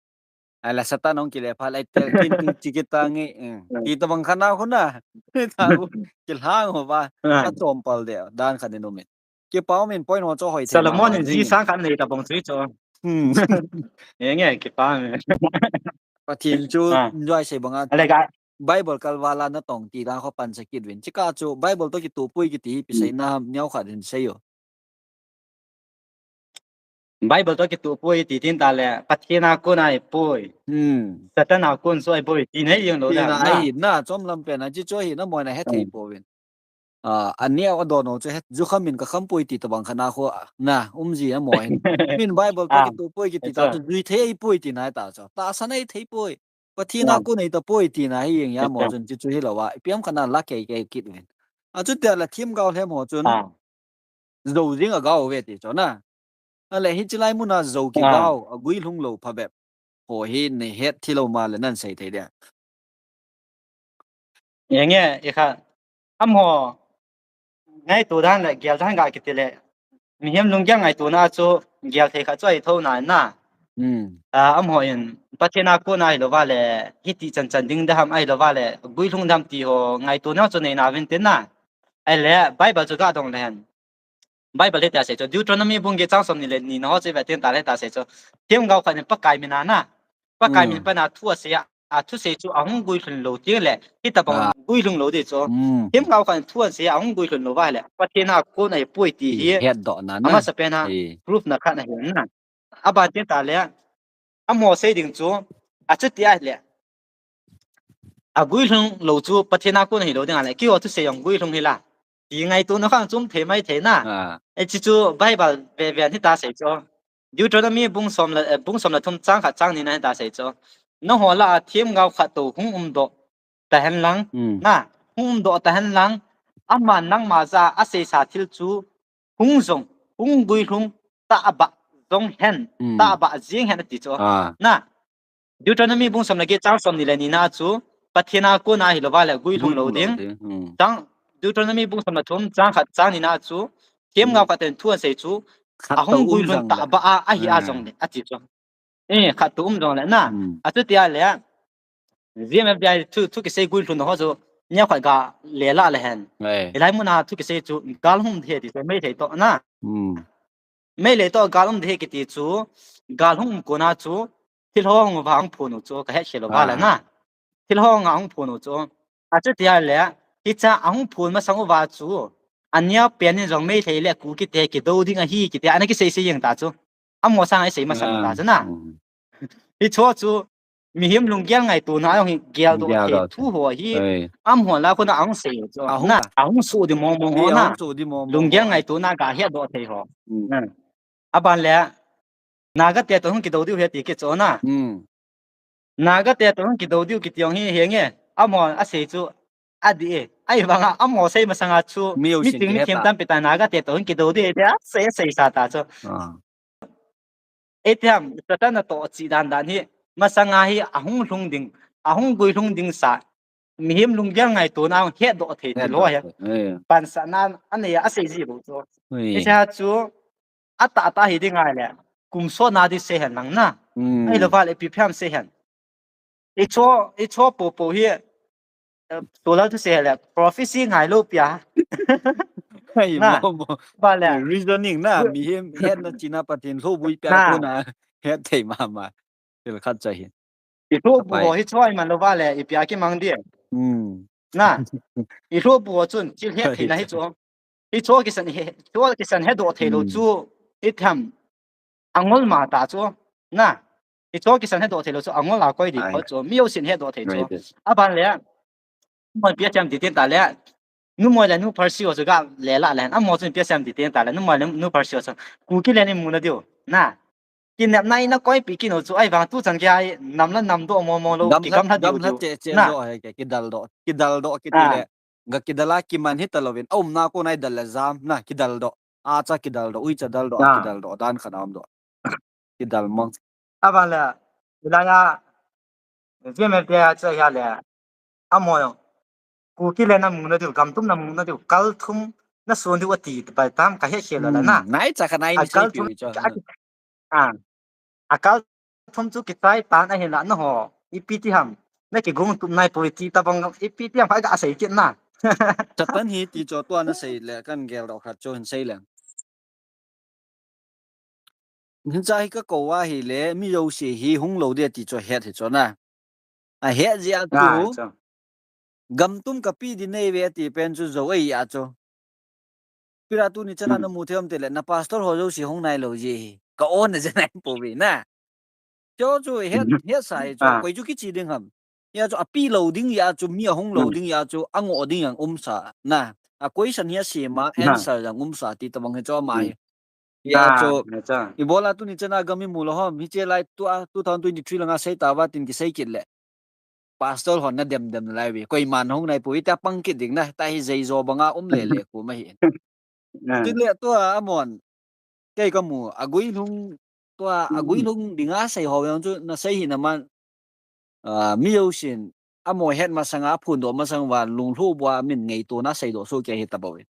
Ahile Satan hung kile phat le, tel kin kin chi kit tange, eh. Hmm. Ti tabang khat na khu na. Ti ta u, kilhang ho ba, ah, achom pal de, dan khat in um in. Kipa um in point ho chu hoi thei. Solomon in ji sang khat nei tabang chu chu. Hmm. Enge, kipa um in. Pathen chu, ah, joi sei banga. Ale ga. Bible kalval a natong ti dan khu pan sa kit uvin. Chika chu Bible toh kitoh poi kiti hi ipi sei na ham, neo khat in sei o. Bible toh kitoh poi ti tin tah le, Pathen a kon ahi poi. Hmm. Satan a kon chu ahi poi ti na hi jeng lou da. Ti na ahi na, chom lam pen a, chi chu hi na moi na he thei pouvin. Ah, aneo adon u chu he, jukham in ka kham poi ti tabang khat na khu, na, um ji a moi hin. Min Bible toh kitoh poi kiti ta chu, jui thei ahi poi ti na ta chu. Tahsan ahi thei poi. Pathen a kon ahi tapoi ti na hi jeng a mo chun, chi chu hilou a, ipi ham khat na la kei kei kit uvin. Achuti ahile themgao lhem ho chun, ah, jou jing a gao uve ti chu na. Ale hichi lai mun a jou kigao, ah, a guilhung lou phabep ho hi nei het thei lou ma le nan sei thei dia. Enge, i kha, amaho ngaito dan le gel dan ga kiti le, mihem lunggel ngaitona chu gel thei khat chu ahi tho na na. Hmm. Ah, amaho in Pathen a kon ahi lou va le, hiti chan chan ding da ham ahi lou va le, guilhung da ham ti ho ngaitona chu nei na uvin tin na. Ahile Bible chu ga dong le hen. Bible hitia sei chu, Deuteronomy bung get chang som ni le ni na ho chu i vet teng tah le hitia sei chu. Themgao khat in Pakai min a na. Pakai min pan a thu asei a, a thusei chu ahung guilhun lou teng le, hitabang guilhung lou ding chu. Hmm. Themgao khat in thu asei a ahung guilhun lou va le, Pathen a kon ahi poi ti hi. Hi hetdoh na na. Amasapen a, eh, proof na khat na hi na. Aban teng tah le, amaho sei ding chu, achuti ahile, a guilhung lou chu Pathen a kon ahi lou ding ahile, keiho thusei jong guilhung hi la. Ti ngaitona khang chu um thei mai thei na. Ah. Eh, chi chu Bible ve ve hitia sei chu. Deuteronomy bung som le, eh, bung som le thum chang khat chang ni na hitia sei chu. Nangho lah a themgao khat toh hung umdoh ta hen lang. Hmm. Na, hung umdoh ta hen lang. Aman nangma jah a asei sa thil chu hung jong, hung guilhung tahbeh jong hen, hmm, tahbeh jeng hen ati chu. Ah. Na, Deuteronomy bung som le get chang som ni le ni na chu, Pathen a kon ahi lou va le guilhung lou ding. Hmm. Chang, Deuteronomy bung som le thum chang khat chang ni na chu, themgao khat in thu asei chu, khat toh um jong le, ahung guilhun tahbeh a ahi a jong le, ati chu. Eh, khat toh um jong le na. Hmm. Achuti ahile, G M F D I thu, thu kisei guilhun ho chu, neo khat ga le la le hen. Eh. Hilai mun a thu kisei chu, gal hung um thei ti chu, Meitei toh na. Hmm. Meitei toh gal um thei kiti chu, gal hung um kon a chu, thil ho hung va hung phon u chu, ka het khel lou va le na. Ah. Thil ho hung a hung phon u chu. Achuti ahile, hicha ahung phon masang uva chu, aneo pen in jong Meitei le Kuki te kidou ding ahi kiti, ana kisei sei jeng ta chu. Amaho sang a i sei masang ta chu na. Hmm. Hicho chu, mihem lunggel ngaitona jong hi geldoh thei thu ho hi. Ei. Amaho lah a kon a ahung sei chu. Ahung, na, ahung soh ding mong mong ho na. Ahung soh ding mong mong ho. Lunggel ngaitona ga hetdoh thei ho. Hmm. Na. Aban le, Naga te toh hung kidou diu ahi ti kit chu na. Hmm. Naga te toh kidou diu kiti jong hi henge. Amaho asei chu adih e. Ahivanga amaho sei masanga chu mi jousen miting mi them tampi ta Naga te toh kidou diu e tia asei, asei sa ta chu. Iti ham, Satan natoh chih dan dan hi masanga hi ahung lhung ding, ahung guilhung ding sa, mihem lunggel ngaitona ahung hetdoh thei ti lou hi. Pansatna anei a asei ji bou chu. Hiche chu atahtah hi ding ahile, kum sotna di sei hen lang na. Ahilou vale ipi phiam sei hen. Icho, icho popo hi, eh, tolal thusei le, prophecy ngailou pia. Vale. Reasoning na, mihem hetna china Pathen lhoubui pia kona, het thei mama. Thil khat cha hi. Ilhoubui ho hicho iman lou vale, ipia kimang di. Na. Ilhoubui ho chun, thil het theina hicho. Hicho kisan he, hicho kisan hedoh theilou chu, iti ham. Angol ma ta chu. Na. Hicho kisan hedoh theilou chu, angol a koi di kho chu. Mi jousen hedoh thei chu. Aban le. Numei pia siam di tin ta le. Numei le nu pharsi ho chu ga le la le. Amaho chun pia siam di tin ta le. Numei le nu pharsi ho chu. Kuki le ni mu na diu. Na. Kinepna ina koipi kit u chu ahivang tuchan gei nam la nam doh momo lou, kigam lha diu diu. Kidal doh, kidal doh kiti le. Ga kidal a kiman hita louvin, aumna kona idal le jam na, kidal doh. Acha kidal doh, uicha dal doh, kidal doh, dan khat aum doh. Kidal mang. Aban le, hilai a, G M F D I a cha hia le, amaho jong. Kuki le na mu na diu, gam tum na mu na diu, kal thum na sun diu ati pai tam ka he khel la na. Nai cha kha nai ni sei piu cho. A kal thum chu kichai tan ahi la na ho. Ipi ti ham. Na kigong tup nai poi ti tabang ipi ti ham ha ga sei kit na. Satan hi ti cho tua na sei le kan gel doh khat cho hin sei le. Hin cha hi ka kou a hi le mi jouse hi hung lou dia ti cho het hi cho na. A het jia chu. Gam tum ka pi di nei ve ti pen chu jo ei a chu. Pira tuni chana na mu thei um te le na pastor ho jouse hung nai lou ji hi. Ka on na je nai po ve na. Cho chu het, het sa hi chu. Koi chu kichi ding ham. Hia chu api lou ding hia chu mi ahung lou ding hia chu angoh ding jong um sa na. A question hi asem a answer jong um sa ti tabang hi chu ama hi. Hia chu. Ibola tuni chana gam imu lou ham. Hiche lai tua two thousand twenty-three langa sei tauva tin kisei kit le. Pastor hon na dem dem nalai ve. Koiman hung nai poi ta pang kit ding na. Ta hi jei jo banga um le le khu ma hi. Tin le tua amon. Kei ka mu, a guilhung, tua, a guilhung dinga sei ho jong chu na sei hi na man, ah, mi jousen, amaho het masanga, phondoh masang uva, lunglhu bua min ngaito na seidoh soh kei hi tabou in.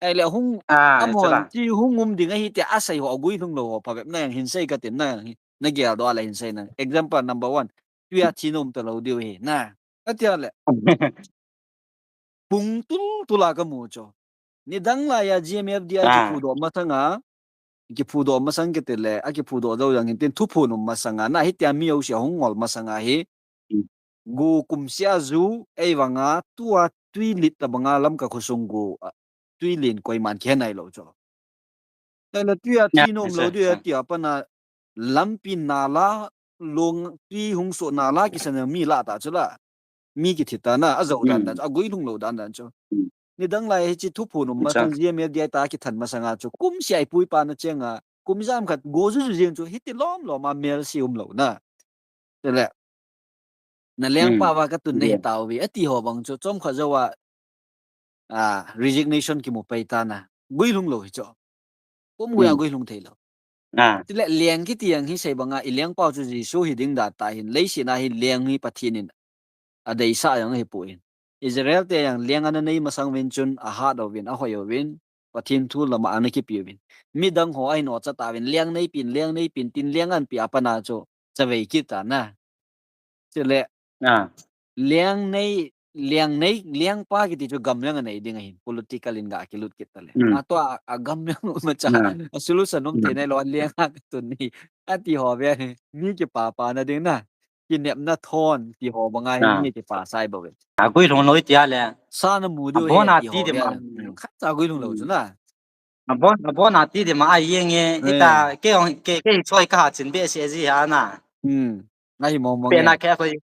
Ahile hung, amaho chi hung um ding ahi tia asei ho, a guilhung lou ho, phabep na jong hin sei ka tin na jong hin, na gel doh a le hin sei na. Example number one, tuia thi nom talou diu hi, na. Atia le. Pung tul tul a ka mu chu. Nidang lai a G M F D I a kiphudoh masanga, kiphudoh masang kiti le, a kiphudoh jou jang hin tin thuphon um masanga, na hitia mi jouse hung ngol masanga hi. Gu kum sia ju, ei vanga, tua tui lit tabanga Lamka khosung gu, a, tui len koiman kihe nai lou chu. Tale tuia thi nom lou diu tia pana lampi nala long tui hung soh nala kisan mi la ta chu la. Mi kithi ta na, a jou dan dan, a guilhung lou dan dan chu. Nidang lai hiche thuphon um masang G M F D I ta kithan masanga chu. Kum sia ipui pa na chenga, kum jam khat go ju ju jeng chu, hiti lom lom a melse um lou na. Tale. Na lengpa va ka tun na hi tauve, ati ho bang chu, chomkhat jou a, a, resignation kimu pai ta na. Guilhung lou hi chu. Kum gui a guilhung thei lou. Tile leng kiti jang hi sei banga, i lengpau chu Jesu hi ding da ta hin, leiset a hi leng hi Pathen in a deisah jang ahi poi. Israel te jang leng ana nei masang uvin chun, a hat uvin, a hoi uvin, Pathen thu lama ana kipe uvin. Midang ho ahin ocha tauvin, leng nei pin, leng nei pin, tin leng an pe a pana chu, chavei kit ta na. Chule, leng nei, leng nei, lengpa kiti chu gamleng anei ding ahin, political in ga kilut kit tale. A tua, a gamleng macha, a solution um thei nai lou, a leng a ka tun ni, ati ho ve, mi kipapa na ding na, kinepna thon, ti ho banga hi mi kipa sai bou ve. A guilhung lou tia le. Sa na mu diu he, ti ho ve. Khat cha guilhung lou chu na. Abon, abon ati di ma a yeng e, ita, ke ong, ke, ke choi ka ha chin be se ji ha na. Hmm. Na hi mong mong. Pe na ke koi.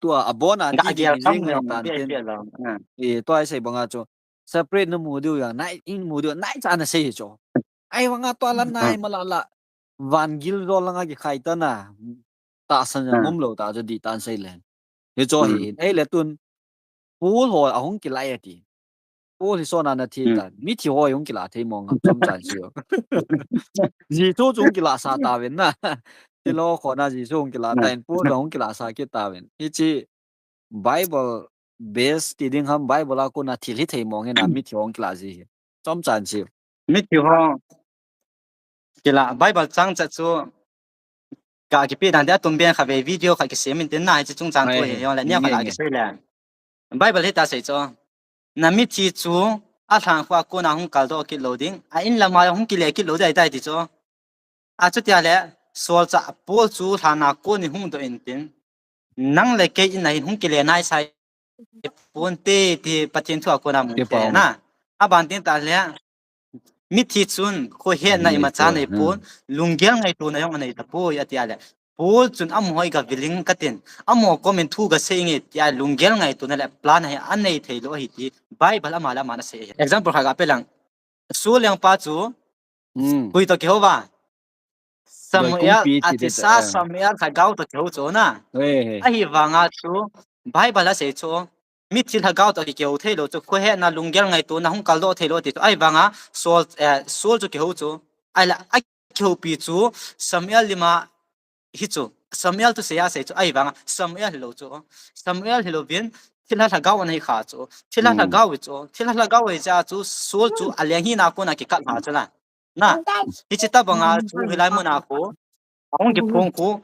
Tua abon ati di jing le tan tin. E, tua sei banga chu. Separate na mu diu ya, nai in mu diu, nai cha na sei chu. Ai wanga tua la nai ma la la. Van gil ro langa kikhai ta na. tahsan jong um lou ta chu dih tan sei le. Hichu hi hin. Ei le tun, Paul ho ahung kilah e ti. Paul hi sona na thi ta. Mithi ho ahung kilah thei mong ham chomcha chu. Jesu chu hung kilah sa ta ven na. Thil ho khona Jesu hung kilah ta in, Paul ahung kilah sa kit ta ven. Hichi Bible base ti ding ham, Bible a kona thil hi thei mong hin a mithi ho hung kilah ji hi. Chomcha chu. Mithi ho kilah Bible chang cha chu ka kipe dan dia tum ben kha ve video kha kisem in tin na hi chu chungchang chu hi yong le nia kha la kisei le. Bible hi ta sei chu. Na mithi chu a lhan khua kona hung kaldoh kit lou ding. A in lama hung kile kit lou ding ahi tai ti chu. A chutia le solchah Paul chu lhan a kon in hung doh in tin. Nang le kei in a hin hung kile nai sai pon te ti Pathen thu a kona mu te na. A ban tin ta le. Mithi chun khohetna imacha nei pon, lunggel ngaitona jong anei tapoi atia le. Paul chun amaho hi ga viling katin, amaho komin thu ga sei nge tia lunggel ngaitona le plan hi anei thei lou ahi ti Bible ama le ama ana sei ahi. Example kha ga pe lang. Saul lengpa chu koi toh kihou va. Samuel, athisa Samuel lhagao toh kihou chu na. Ahivanga chu Bible a sei chu mithi lhagao toh kihou thei lou chu, khohetna lunggel ngaitona hung kaldoh thei lou ti chu. Ahivanga Saul, eh, Saul chu kihou chu. Ahile a kihoupi chu Samuel lima hi chu. Samuel thusei a sei chu. Ahivanga Samuel hilou chu. Samuel hilouvin thilha lhagao ana hi kha chu. Thilha lhagao hi chu. Thilha lhagao hi cha chu Saul chu aleng hina kona kikah lha chu la. Na, hichi tabanga chu hilai muna khu, ahung kiphong khu,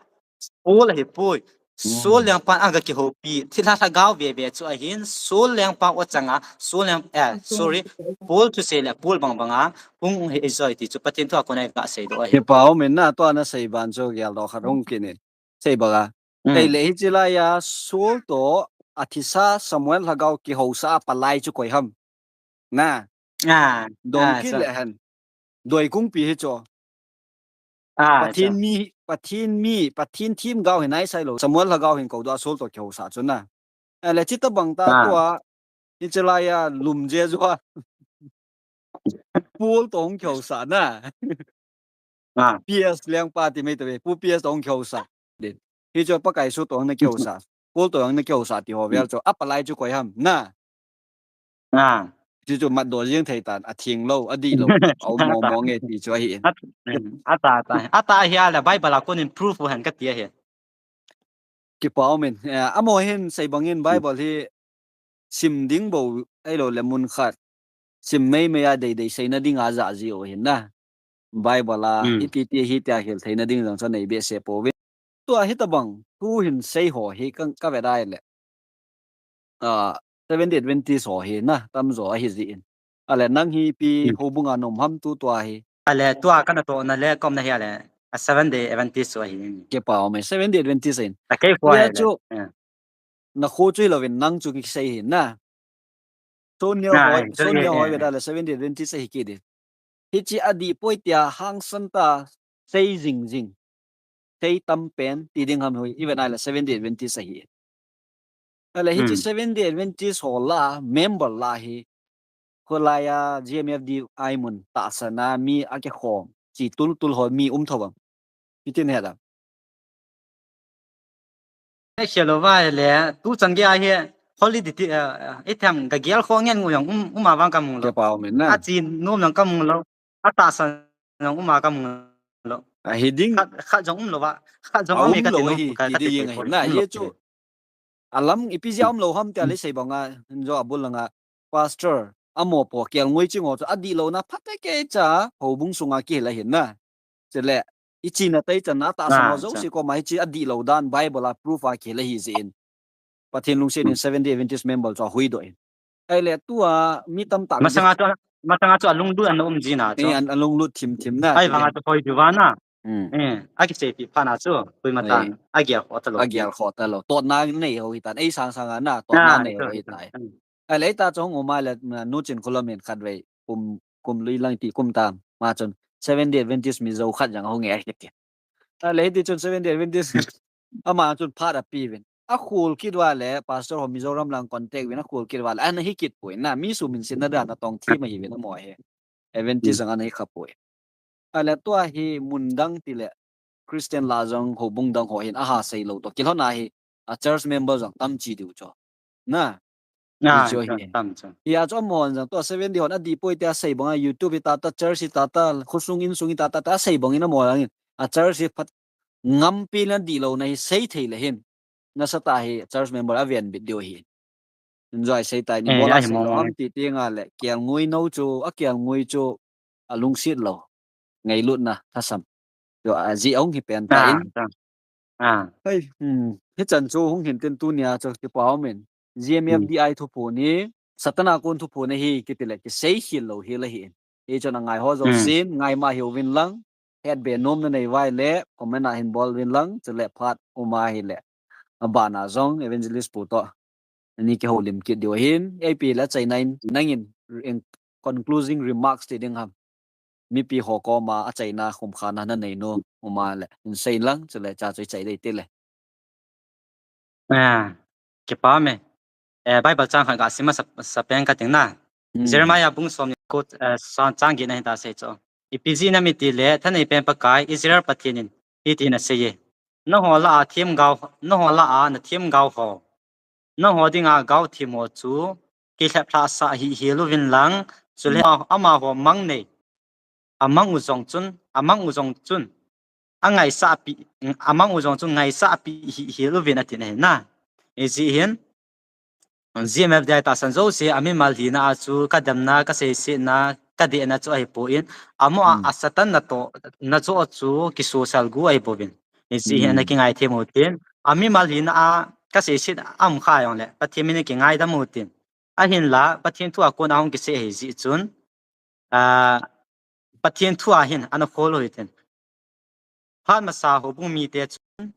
Saul ahipoi. Saul lengpan aga kihoupi, thilha lhagao veve chu ahin, Saul lengpa o changa, Saul leng, eh, sorry, Paul thusei le, Paul bang banga, hung hi ijoi ti chu Pathen thu a kona iga seidoh ahi. Kipa um in na, tua na sei ban chu geldoh khat hung kit in. Sei banga. Ei le hichi laiya, Saul toh, athisa Samuel lhagao kihousa a palai chu koi ham. Na. Dong kit le hen. Doi kungpi hi chu. Pathen mi, Pathen mi, Pathen themgao hi nai sai lou. Samuel lhagao hin koudoh a Saul toh kihousa chu na. Ahile chi tabang ta tua. Hichi laiya lum je jua. Paul toh hung kihousa na. P S lengpa ti mai ta ve. Pu P S toh hung kihousa. Hichu Pakai Jesu toh hung na kihousa. Paul toh hung na kihousa ti ho vel chu. A palai chu koi ham na. Chu chu matdoh jeng thei tan, atheng lou, adih lou, aum mong mong e ti chu ahi in. Ata, ata, ata hi a le Bible a konin proof u hen kati ahi. Kipa um in, eh, amaho hin sei bangin Bible hi sim ding bou, ahilou le mun khat, sim mei mei a dei dei seina ding a ja ji u hin na. Bible a, hiti ti hitia hil theina ding jong chu nei behseh pouvin. Tua hitabang, tu hin sei ho hi ka, ka vet a le. Ah, Seventh Day Adventist ho hi na, tamjo ahi jin. Ahile nang hi ipi houbung a na um ham tu tua hi. Ahile tua kana tohna le komna hi ahile, a Seventh Day Adventist chu ahi. Kipa um e, Seventh Day Adventist in. A kei kho ahile chu, na kho chu hilouvin nang chu kisei hi na. Sonia hoi, Sonia hoi ve da le Seventh Day Adventist ahi kit in. Hichi adih poi tia hangsan ta sei jing jing. Sei tam pen ti ding ham hoi, iven ahile Seventh Day Adventist ahi. Ahile hichi Seventh Day Adventist ho la, member la hi, kholai a G M F D I mun tahsan a mi akikhom, chi tul tul ho mi um tho bang. Hitin he da. Ei, khel lou va le, tu chan gei a hi holiday ti, eh, eh, i them ga gel kho ngen ngu jong um, um a vang ka mu lou. Kipa um in na. A chi nom jong ka mu lou. A tahsan jong um a ka mu lou. Ahi ding. Khat, khat jong um lou va. Khat jong um e ka ti lou, ka ti ding ahi na, ye chu. Alam ipi jeh a um lou ham tia le sei bang a, jo abul langa. Pastor, amo po kelngoi ching ho chu adih louna phatecha houbung sunga kihil ahin na. Chule, i china tai chan na tahsan ho jouse koma hichi adih lou dan Bible a proof a kihil ahi jeh in. Pathen lungset in Seventh Day Adventist member chu ahuhdoh in. Ahile tua mi tamtah masanga chu, masanga chu alunglut ana um jin a chu. Eh, an, alunglut thim thim na. Ahivanga chu hoi diu va na. Eh, akiseipi phat na chu, koima tan, agel khoh talou. Agel khoh talou. Totna nei ho hitan, ei sang sanga na, totna nei ho hitai. Ahile ta chu hung um a le, na, Nu Chin Kholom in khatvei, kum, kum lui lang ti kum tam. Ma chun, Seventh Day Adventist Mizo khat jong ahung e kiti. Ahile hiti chun Seventh Day Adventist, ama chun phat apeuvin. Akhol kit uva le, pastor ho Mizoram lang contact uvin, akhol kit uva le, ana hi kit poi na, mi sum in sin na dan a tong thim ahiuvin amaho hi. Adventist jong ana hi kha poi. Ahile tua hi mun dang tile, Christian lah jong houbung dang ho hin aha seilou toh kilhon a hi, a church member jong tam chi diu chu. Na. Hi chu hi. Tam chu. Hi a chu amahon jong toh Seventh Day hon adih poi tia asei bang a, YouTube hi tata, church hi tata, khosung insung hi tata, tia asei bang in amaho jong in. A church hi phat ngampi na dihlou na hi sei thei le hin. Nasatah hi church member aven bit diu hi. Enjoy sei tai ni, eh, bola sei lo am ti ti nga le, kelngoi nou chu, akelngoi chu, alungset lou. Ngailutna, thasam. Chu ajeh ahung hi pen ta in. Hei, hmm, hichan chu hung hin tin tunia chu kipa um in. G M F D I thuphon hi, Satan a kon thuphon ahi, kiti le, kisei khel lou hi le hi in. Hichun angai ho jousen, ngai ma hiuvin lang, het be nom na nei uva ahile, comment a hin bol uvin lang, chule phat um a ahile. Abana jong, Evangelist pu toh. Ani kihoulim kit diu ahin, ipi le achaina in, nangin, in concluding remarks ti ding ham. Mipi ho koma achaina khumkhana nanei nom um a le, hin sei lang, chule cha chu ichai dei ti le. Ah, kipa me. Eh, Bible chang khat gasim masa, sa peng kating na. Hmm. Jeremiah bung som ni ko, eh, sa chang get na hin ta sei chu. Ipi jeh inem itile, thanei pen Pakai, Israel Pathen in, hitin asei e. Nangho lah a themgao, nangho lah a nathemgao ho. Nangho dinga gao them ho chu, kilhep lhah sah hih hel uvin lang, chule amaho mang nei. Amang u jong chun, amang u jong chun. Angaisah pi, amang u jong chun ngaisah pi hih hel uvin ati na hin na. Hijeh hin, G M F D I tahsan jouse, amimal hina a chu, kademna, kaseisetna, kadehna chu ahipon, amaho a, hmm, a Satan natoh, najoh chu, kisosal gu ahibouvin. Hijeh hin, hmm, ana kingai them u tin, amimal hina a, kaseiset a um kha jongle, Pathen min a kingaidam u tin. Ahinla, Pathen thu a kon a hung kisei ahi jeh chun, ah, Pathen thu a hin, ana khol u hitin. Phat masa houbung mite chun,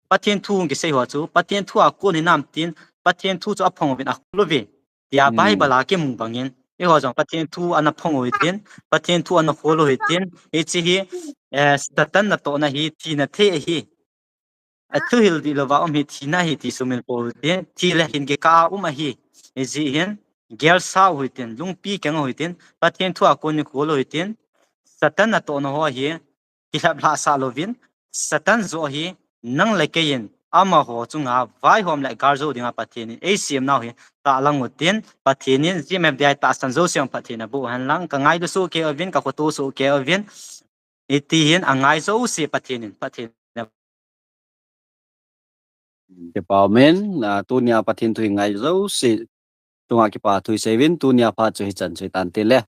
Pathen thu hung kisei ho chu, Pathen thu a kon hinam tin, Pathen thu chu aphong uvin akhol uve. Tia, hmm, Bible a kimu bangin, eiho jong Pathen thu ana phong u hitin, Pathen thu ana khol u hitin, hiche hi, eh, Satan natohna hi, thina thei ahi. Athuhil dih louva um hi thina ahi ti sumil pou hitin, thi le hin kikah a um ahi. Hijeh hin, gel sa u hitin, lungpi keng u hitin, Pathen thu a kon in khol u hitin, Satan natohna ho hi, kilhep lhah sah louvin, Satan joh hi, nang le kei in, amaho chunga vaihom le galjou dinga Pathen in eisem nau hi, tahlang u tin, Pathen in, G M F D I tahsan jouse a phatthei naboh hen lang, kangailu soh kei uvin, kakhoto soh kei uvin, hiti hin angai jouse Pathen in phatthei na Kipa um in, ah, tunia Pathen thu hi ngai jouse chunga kipa thu isei uvin, tunia phat chu hichan chu hitante le.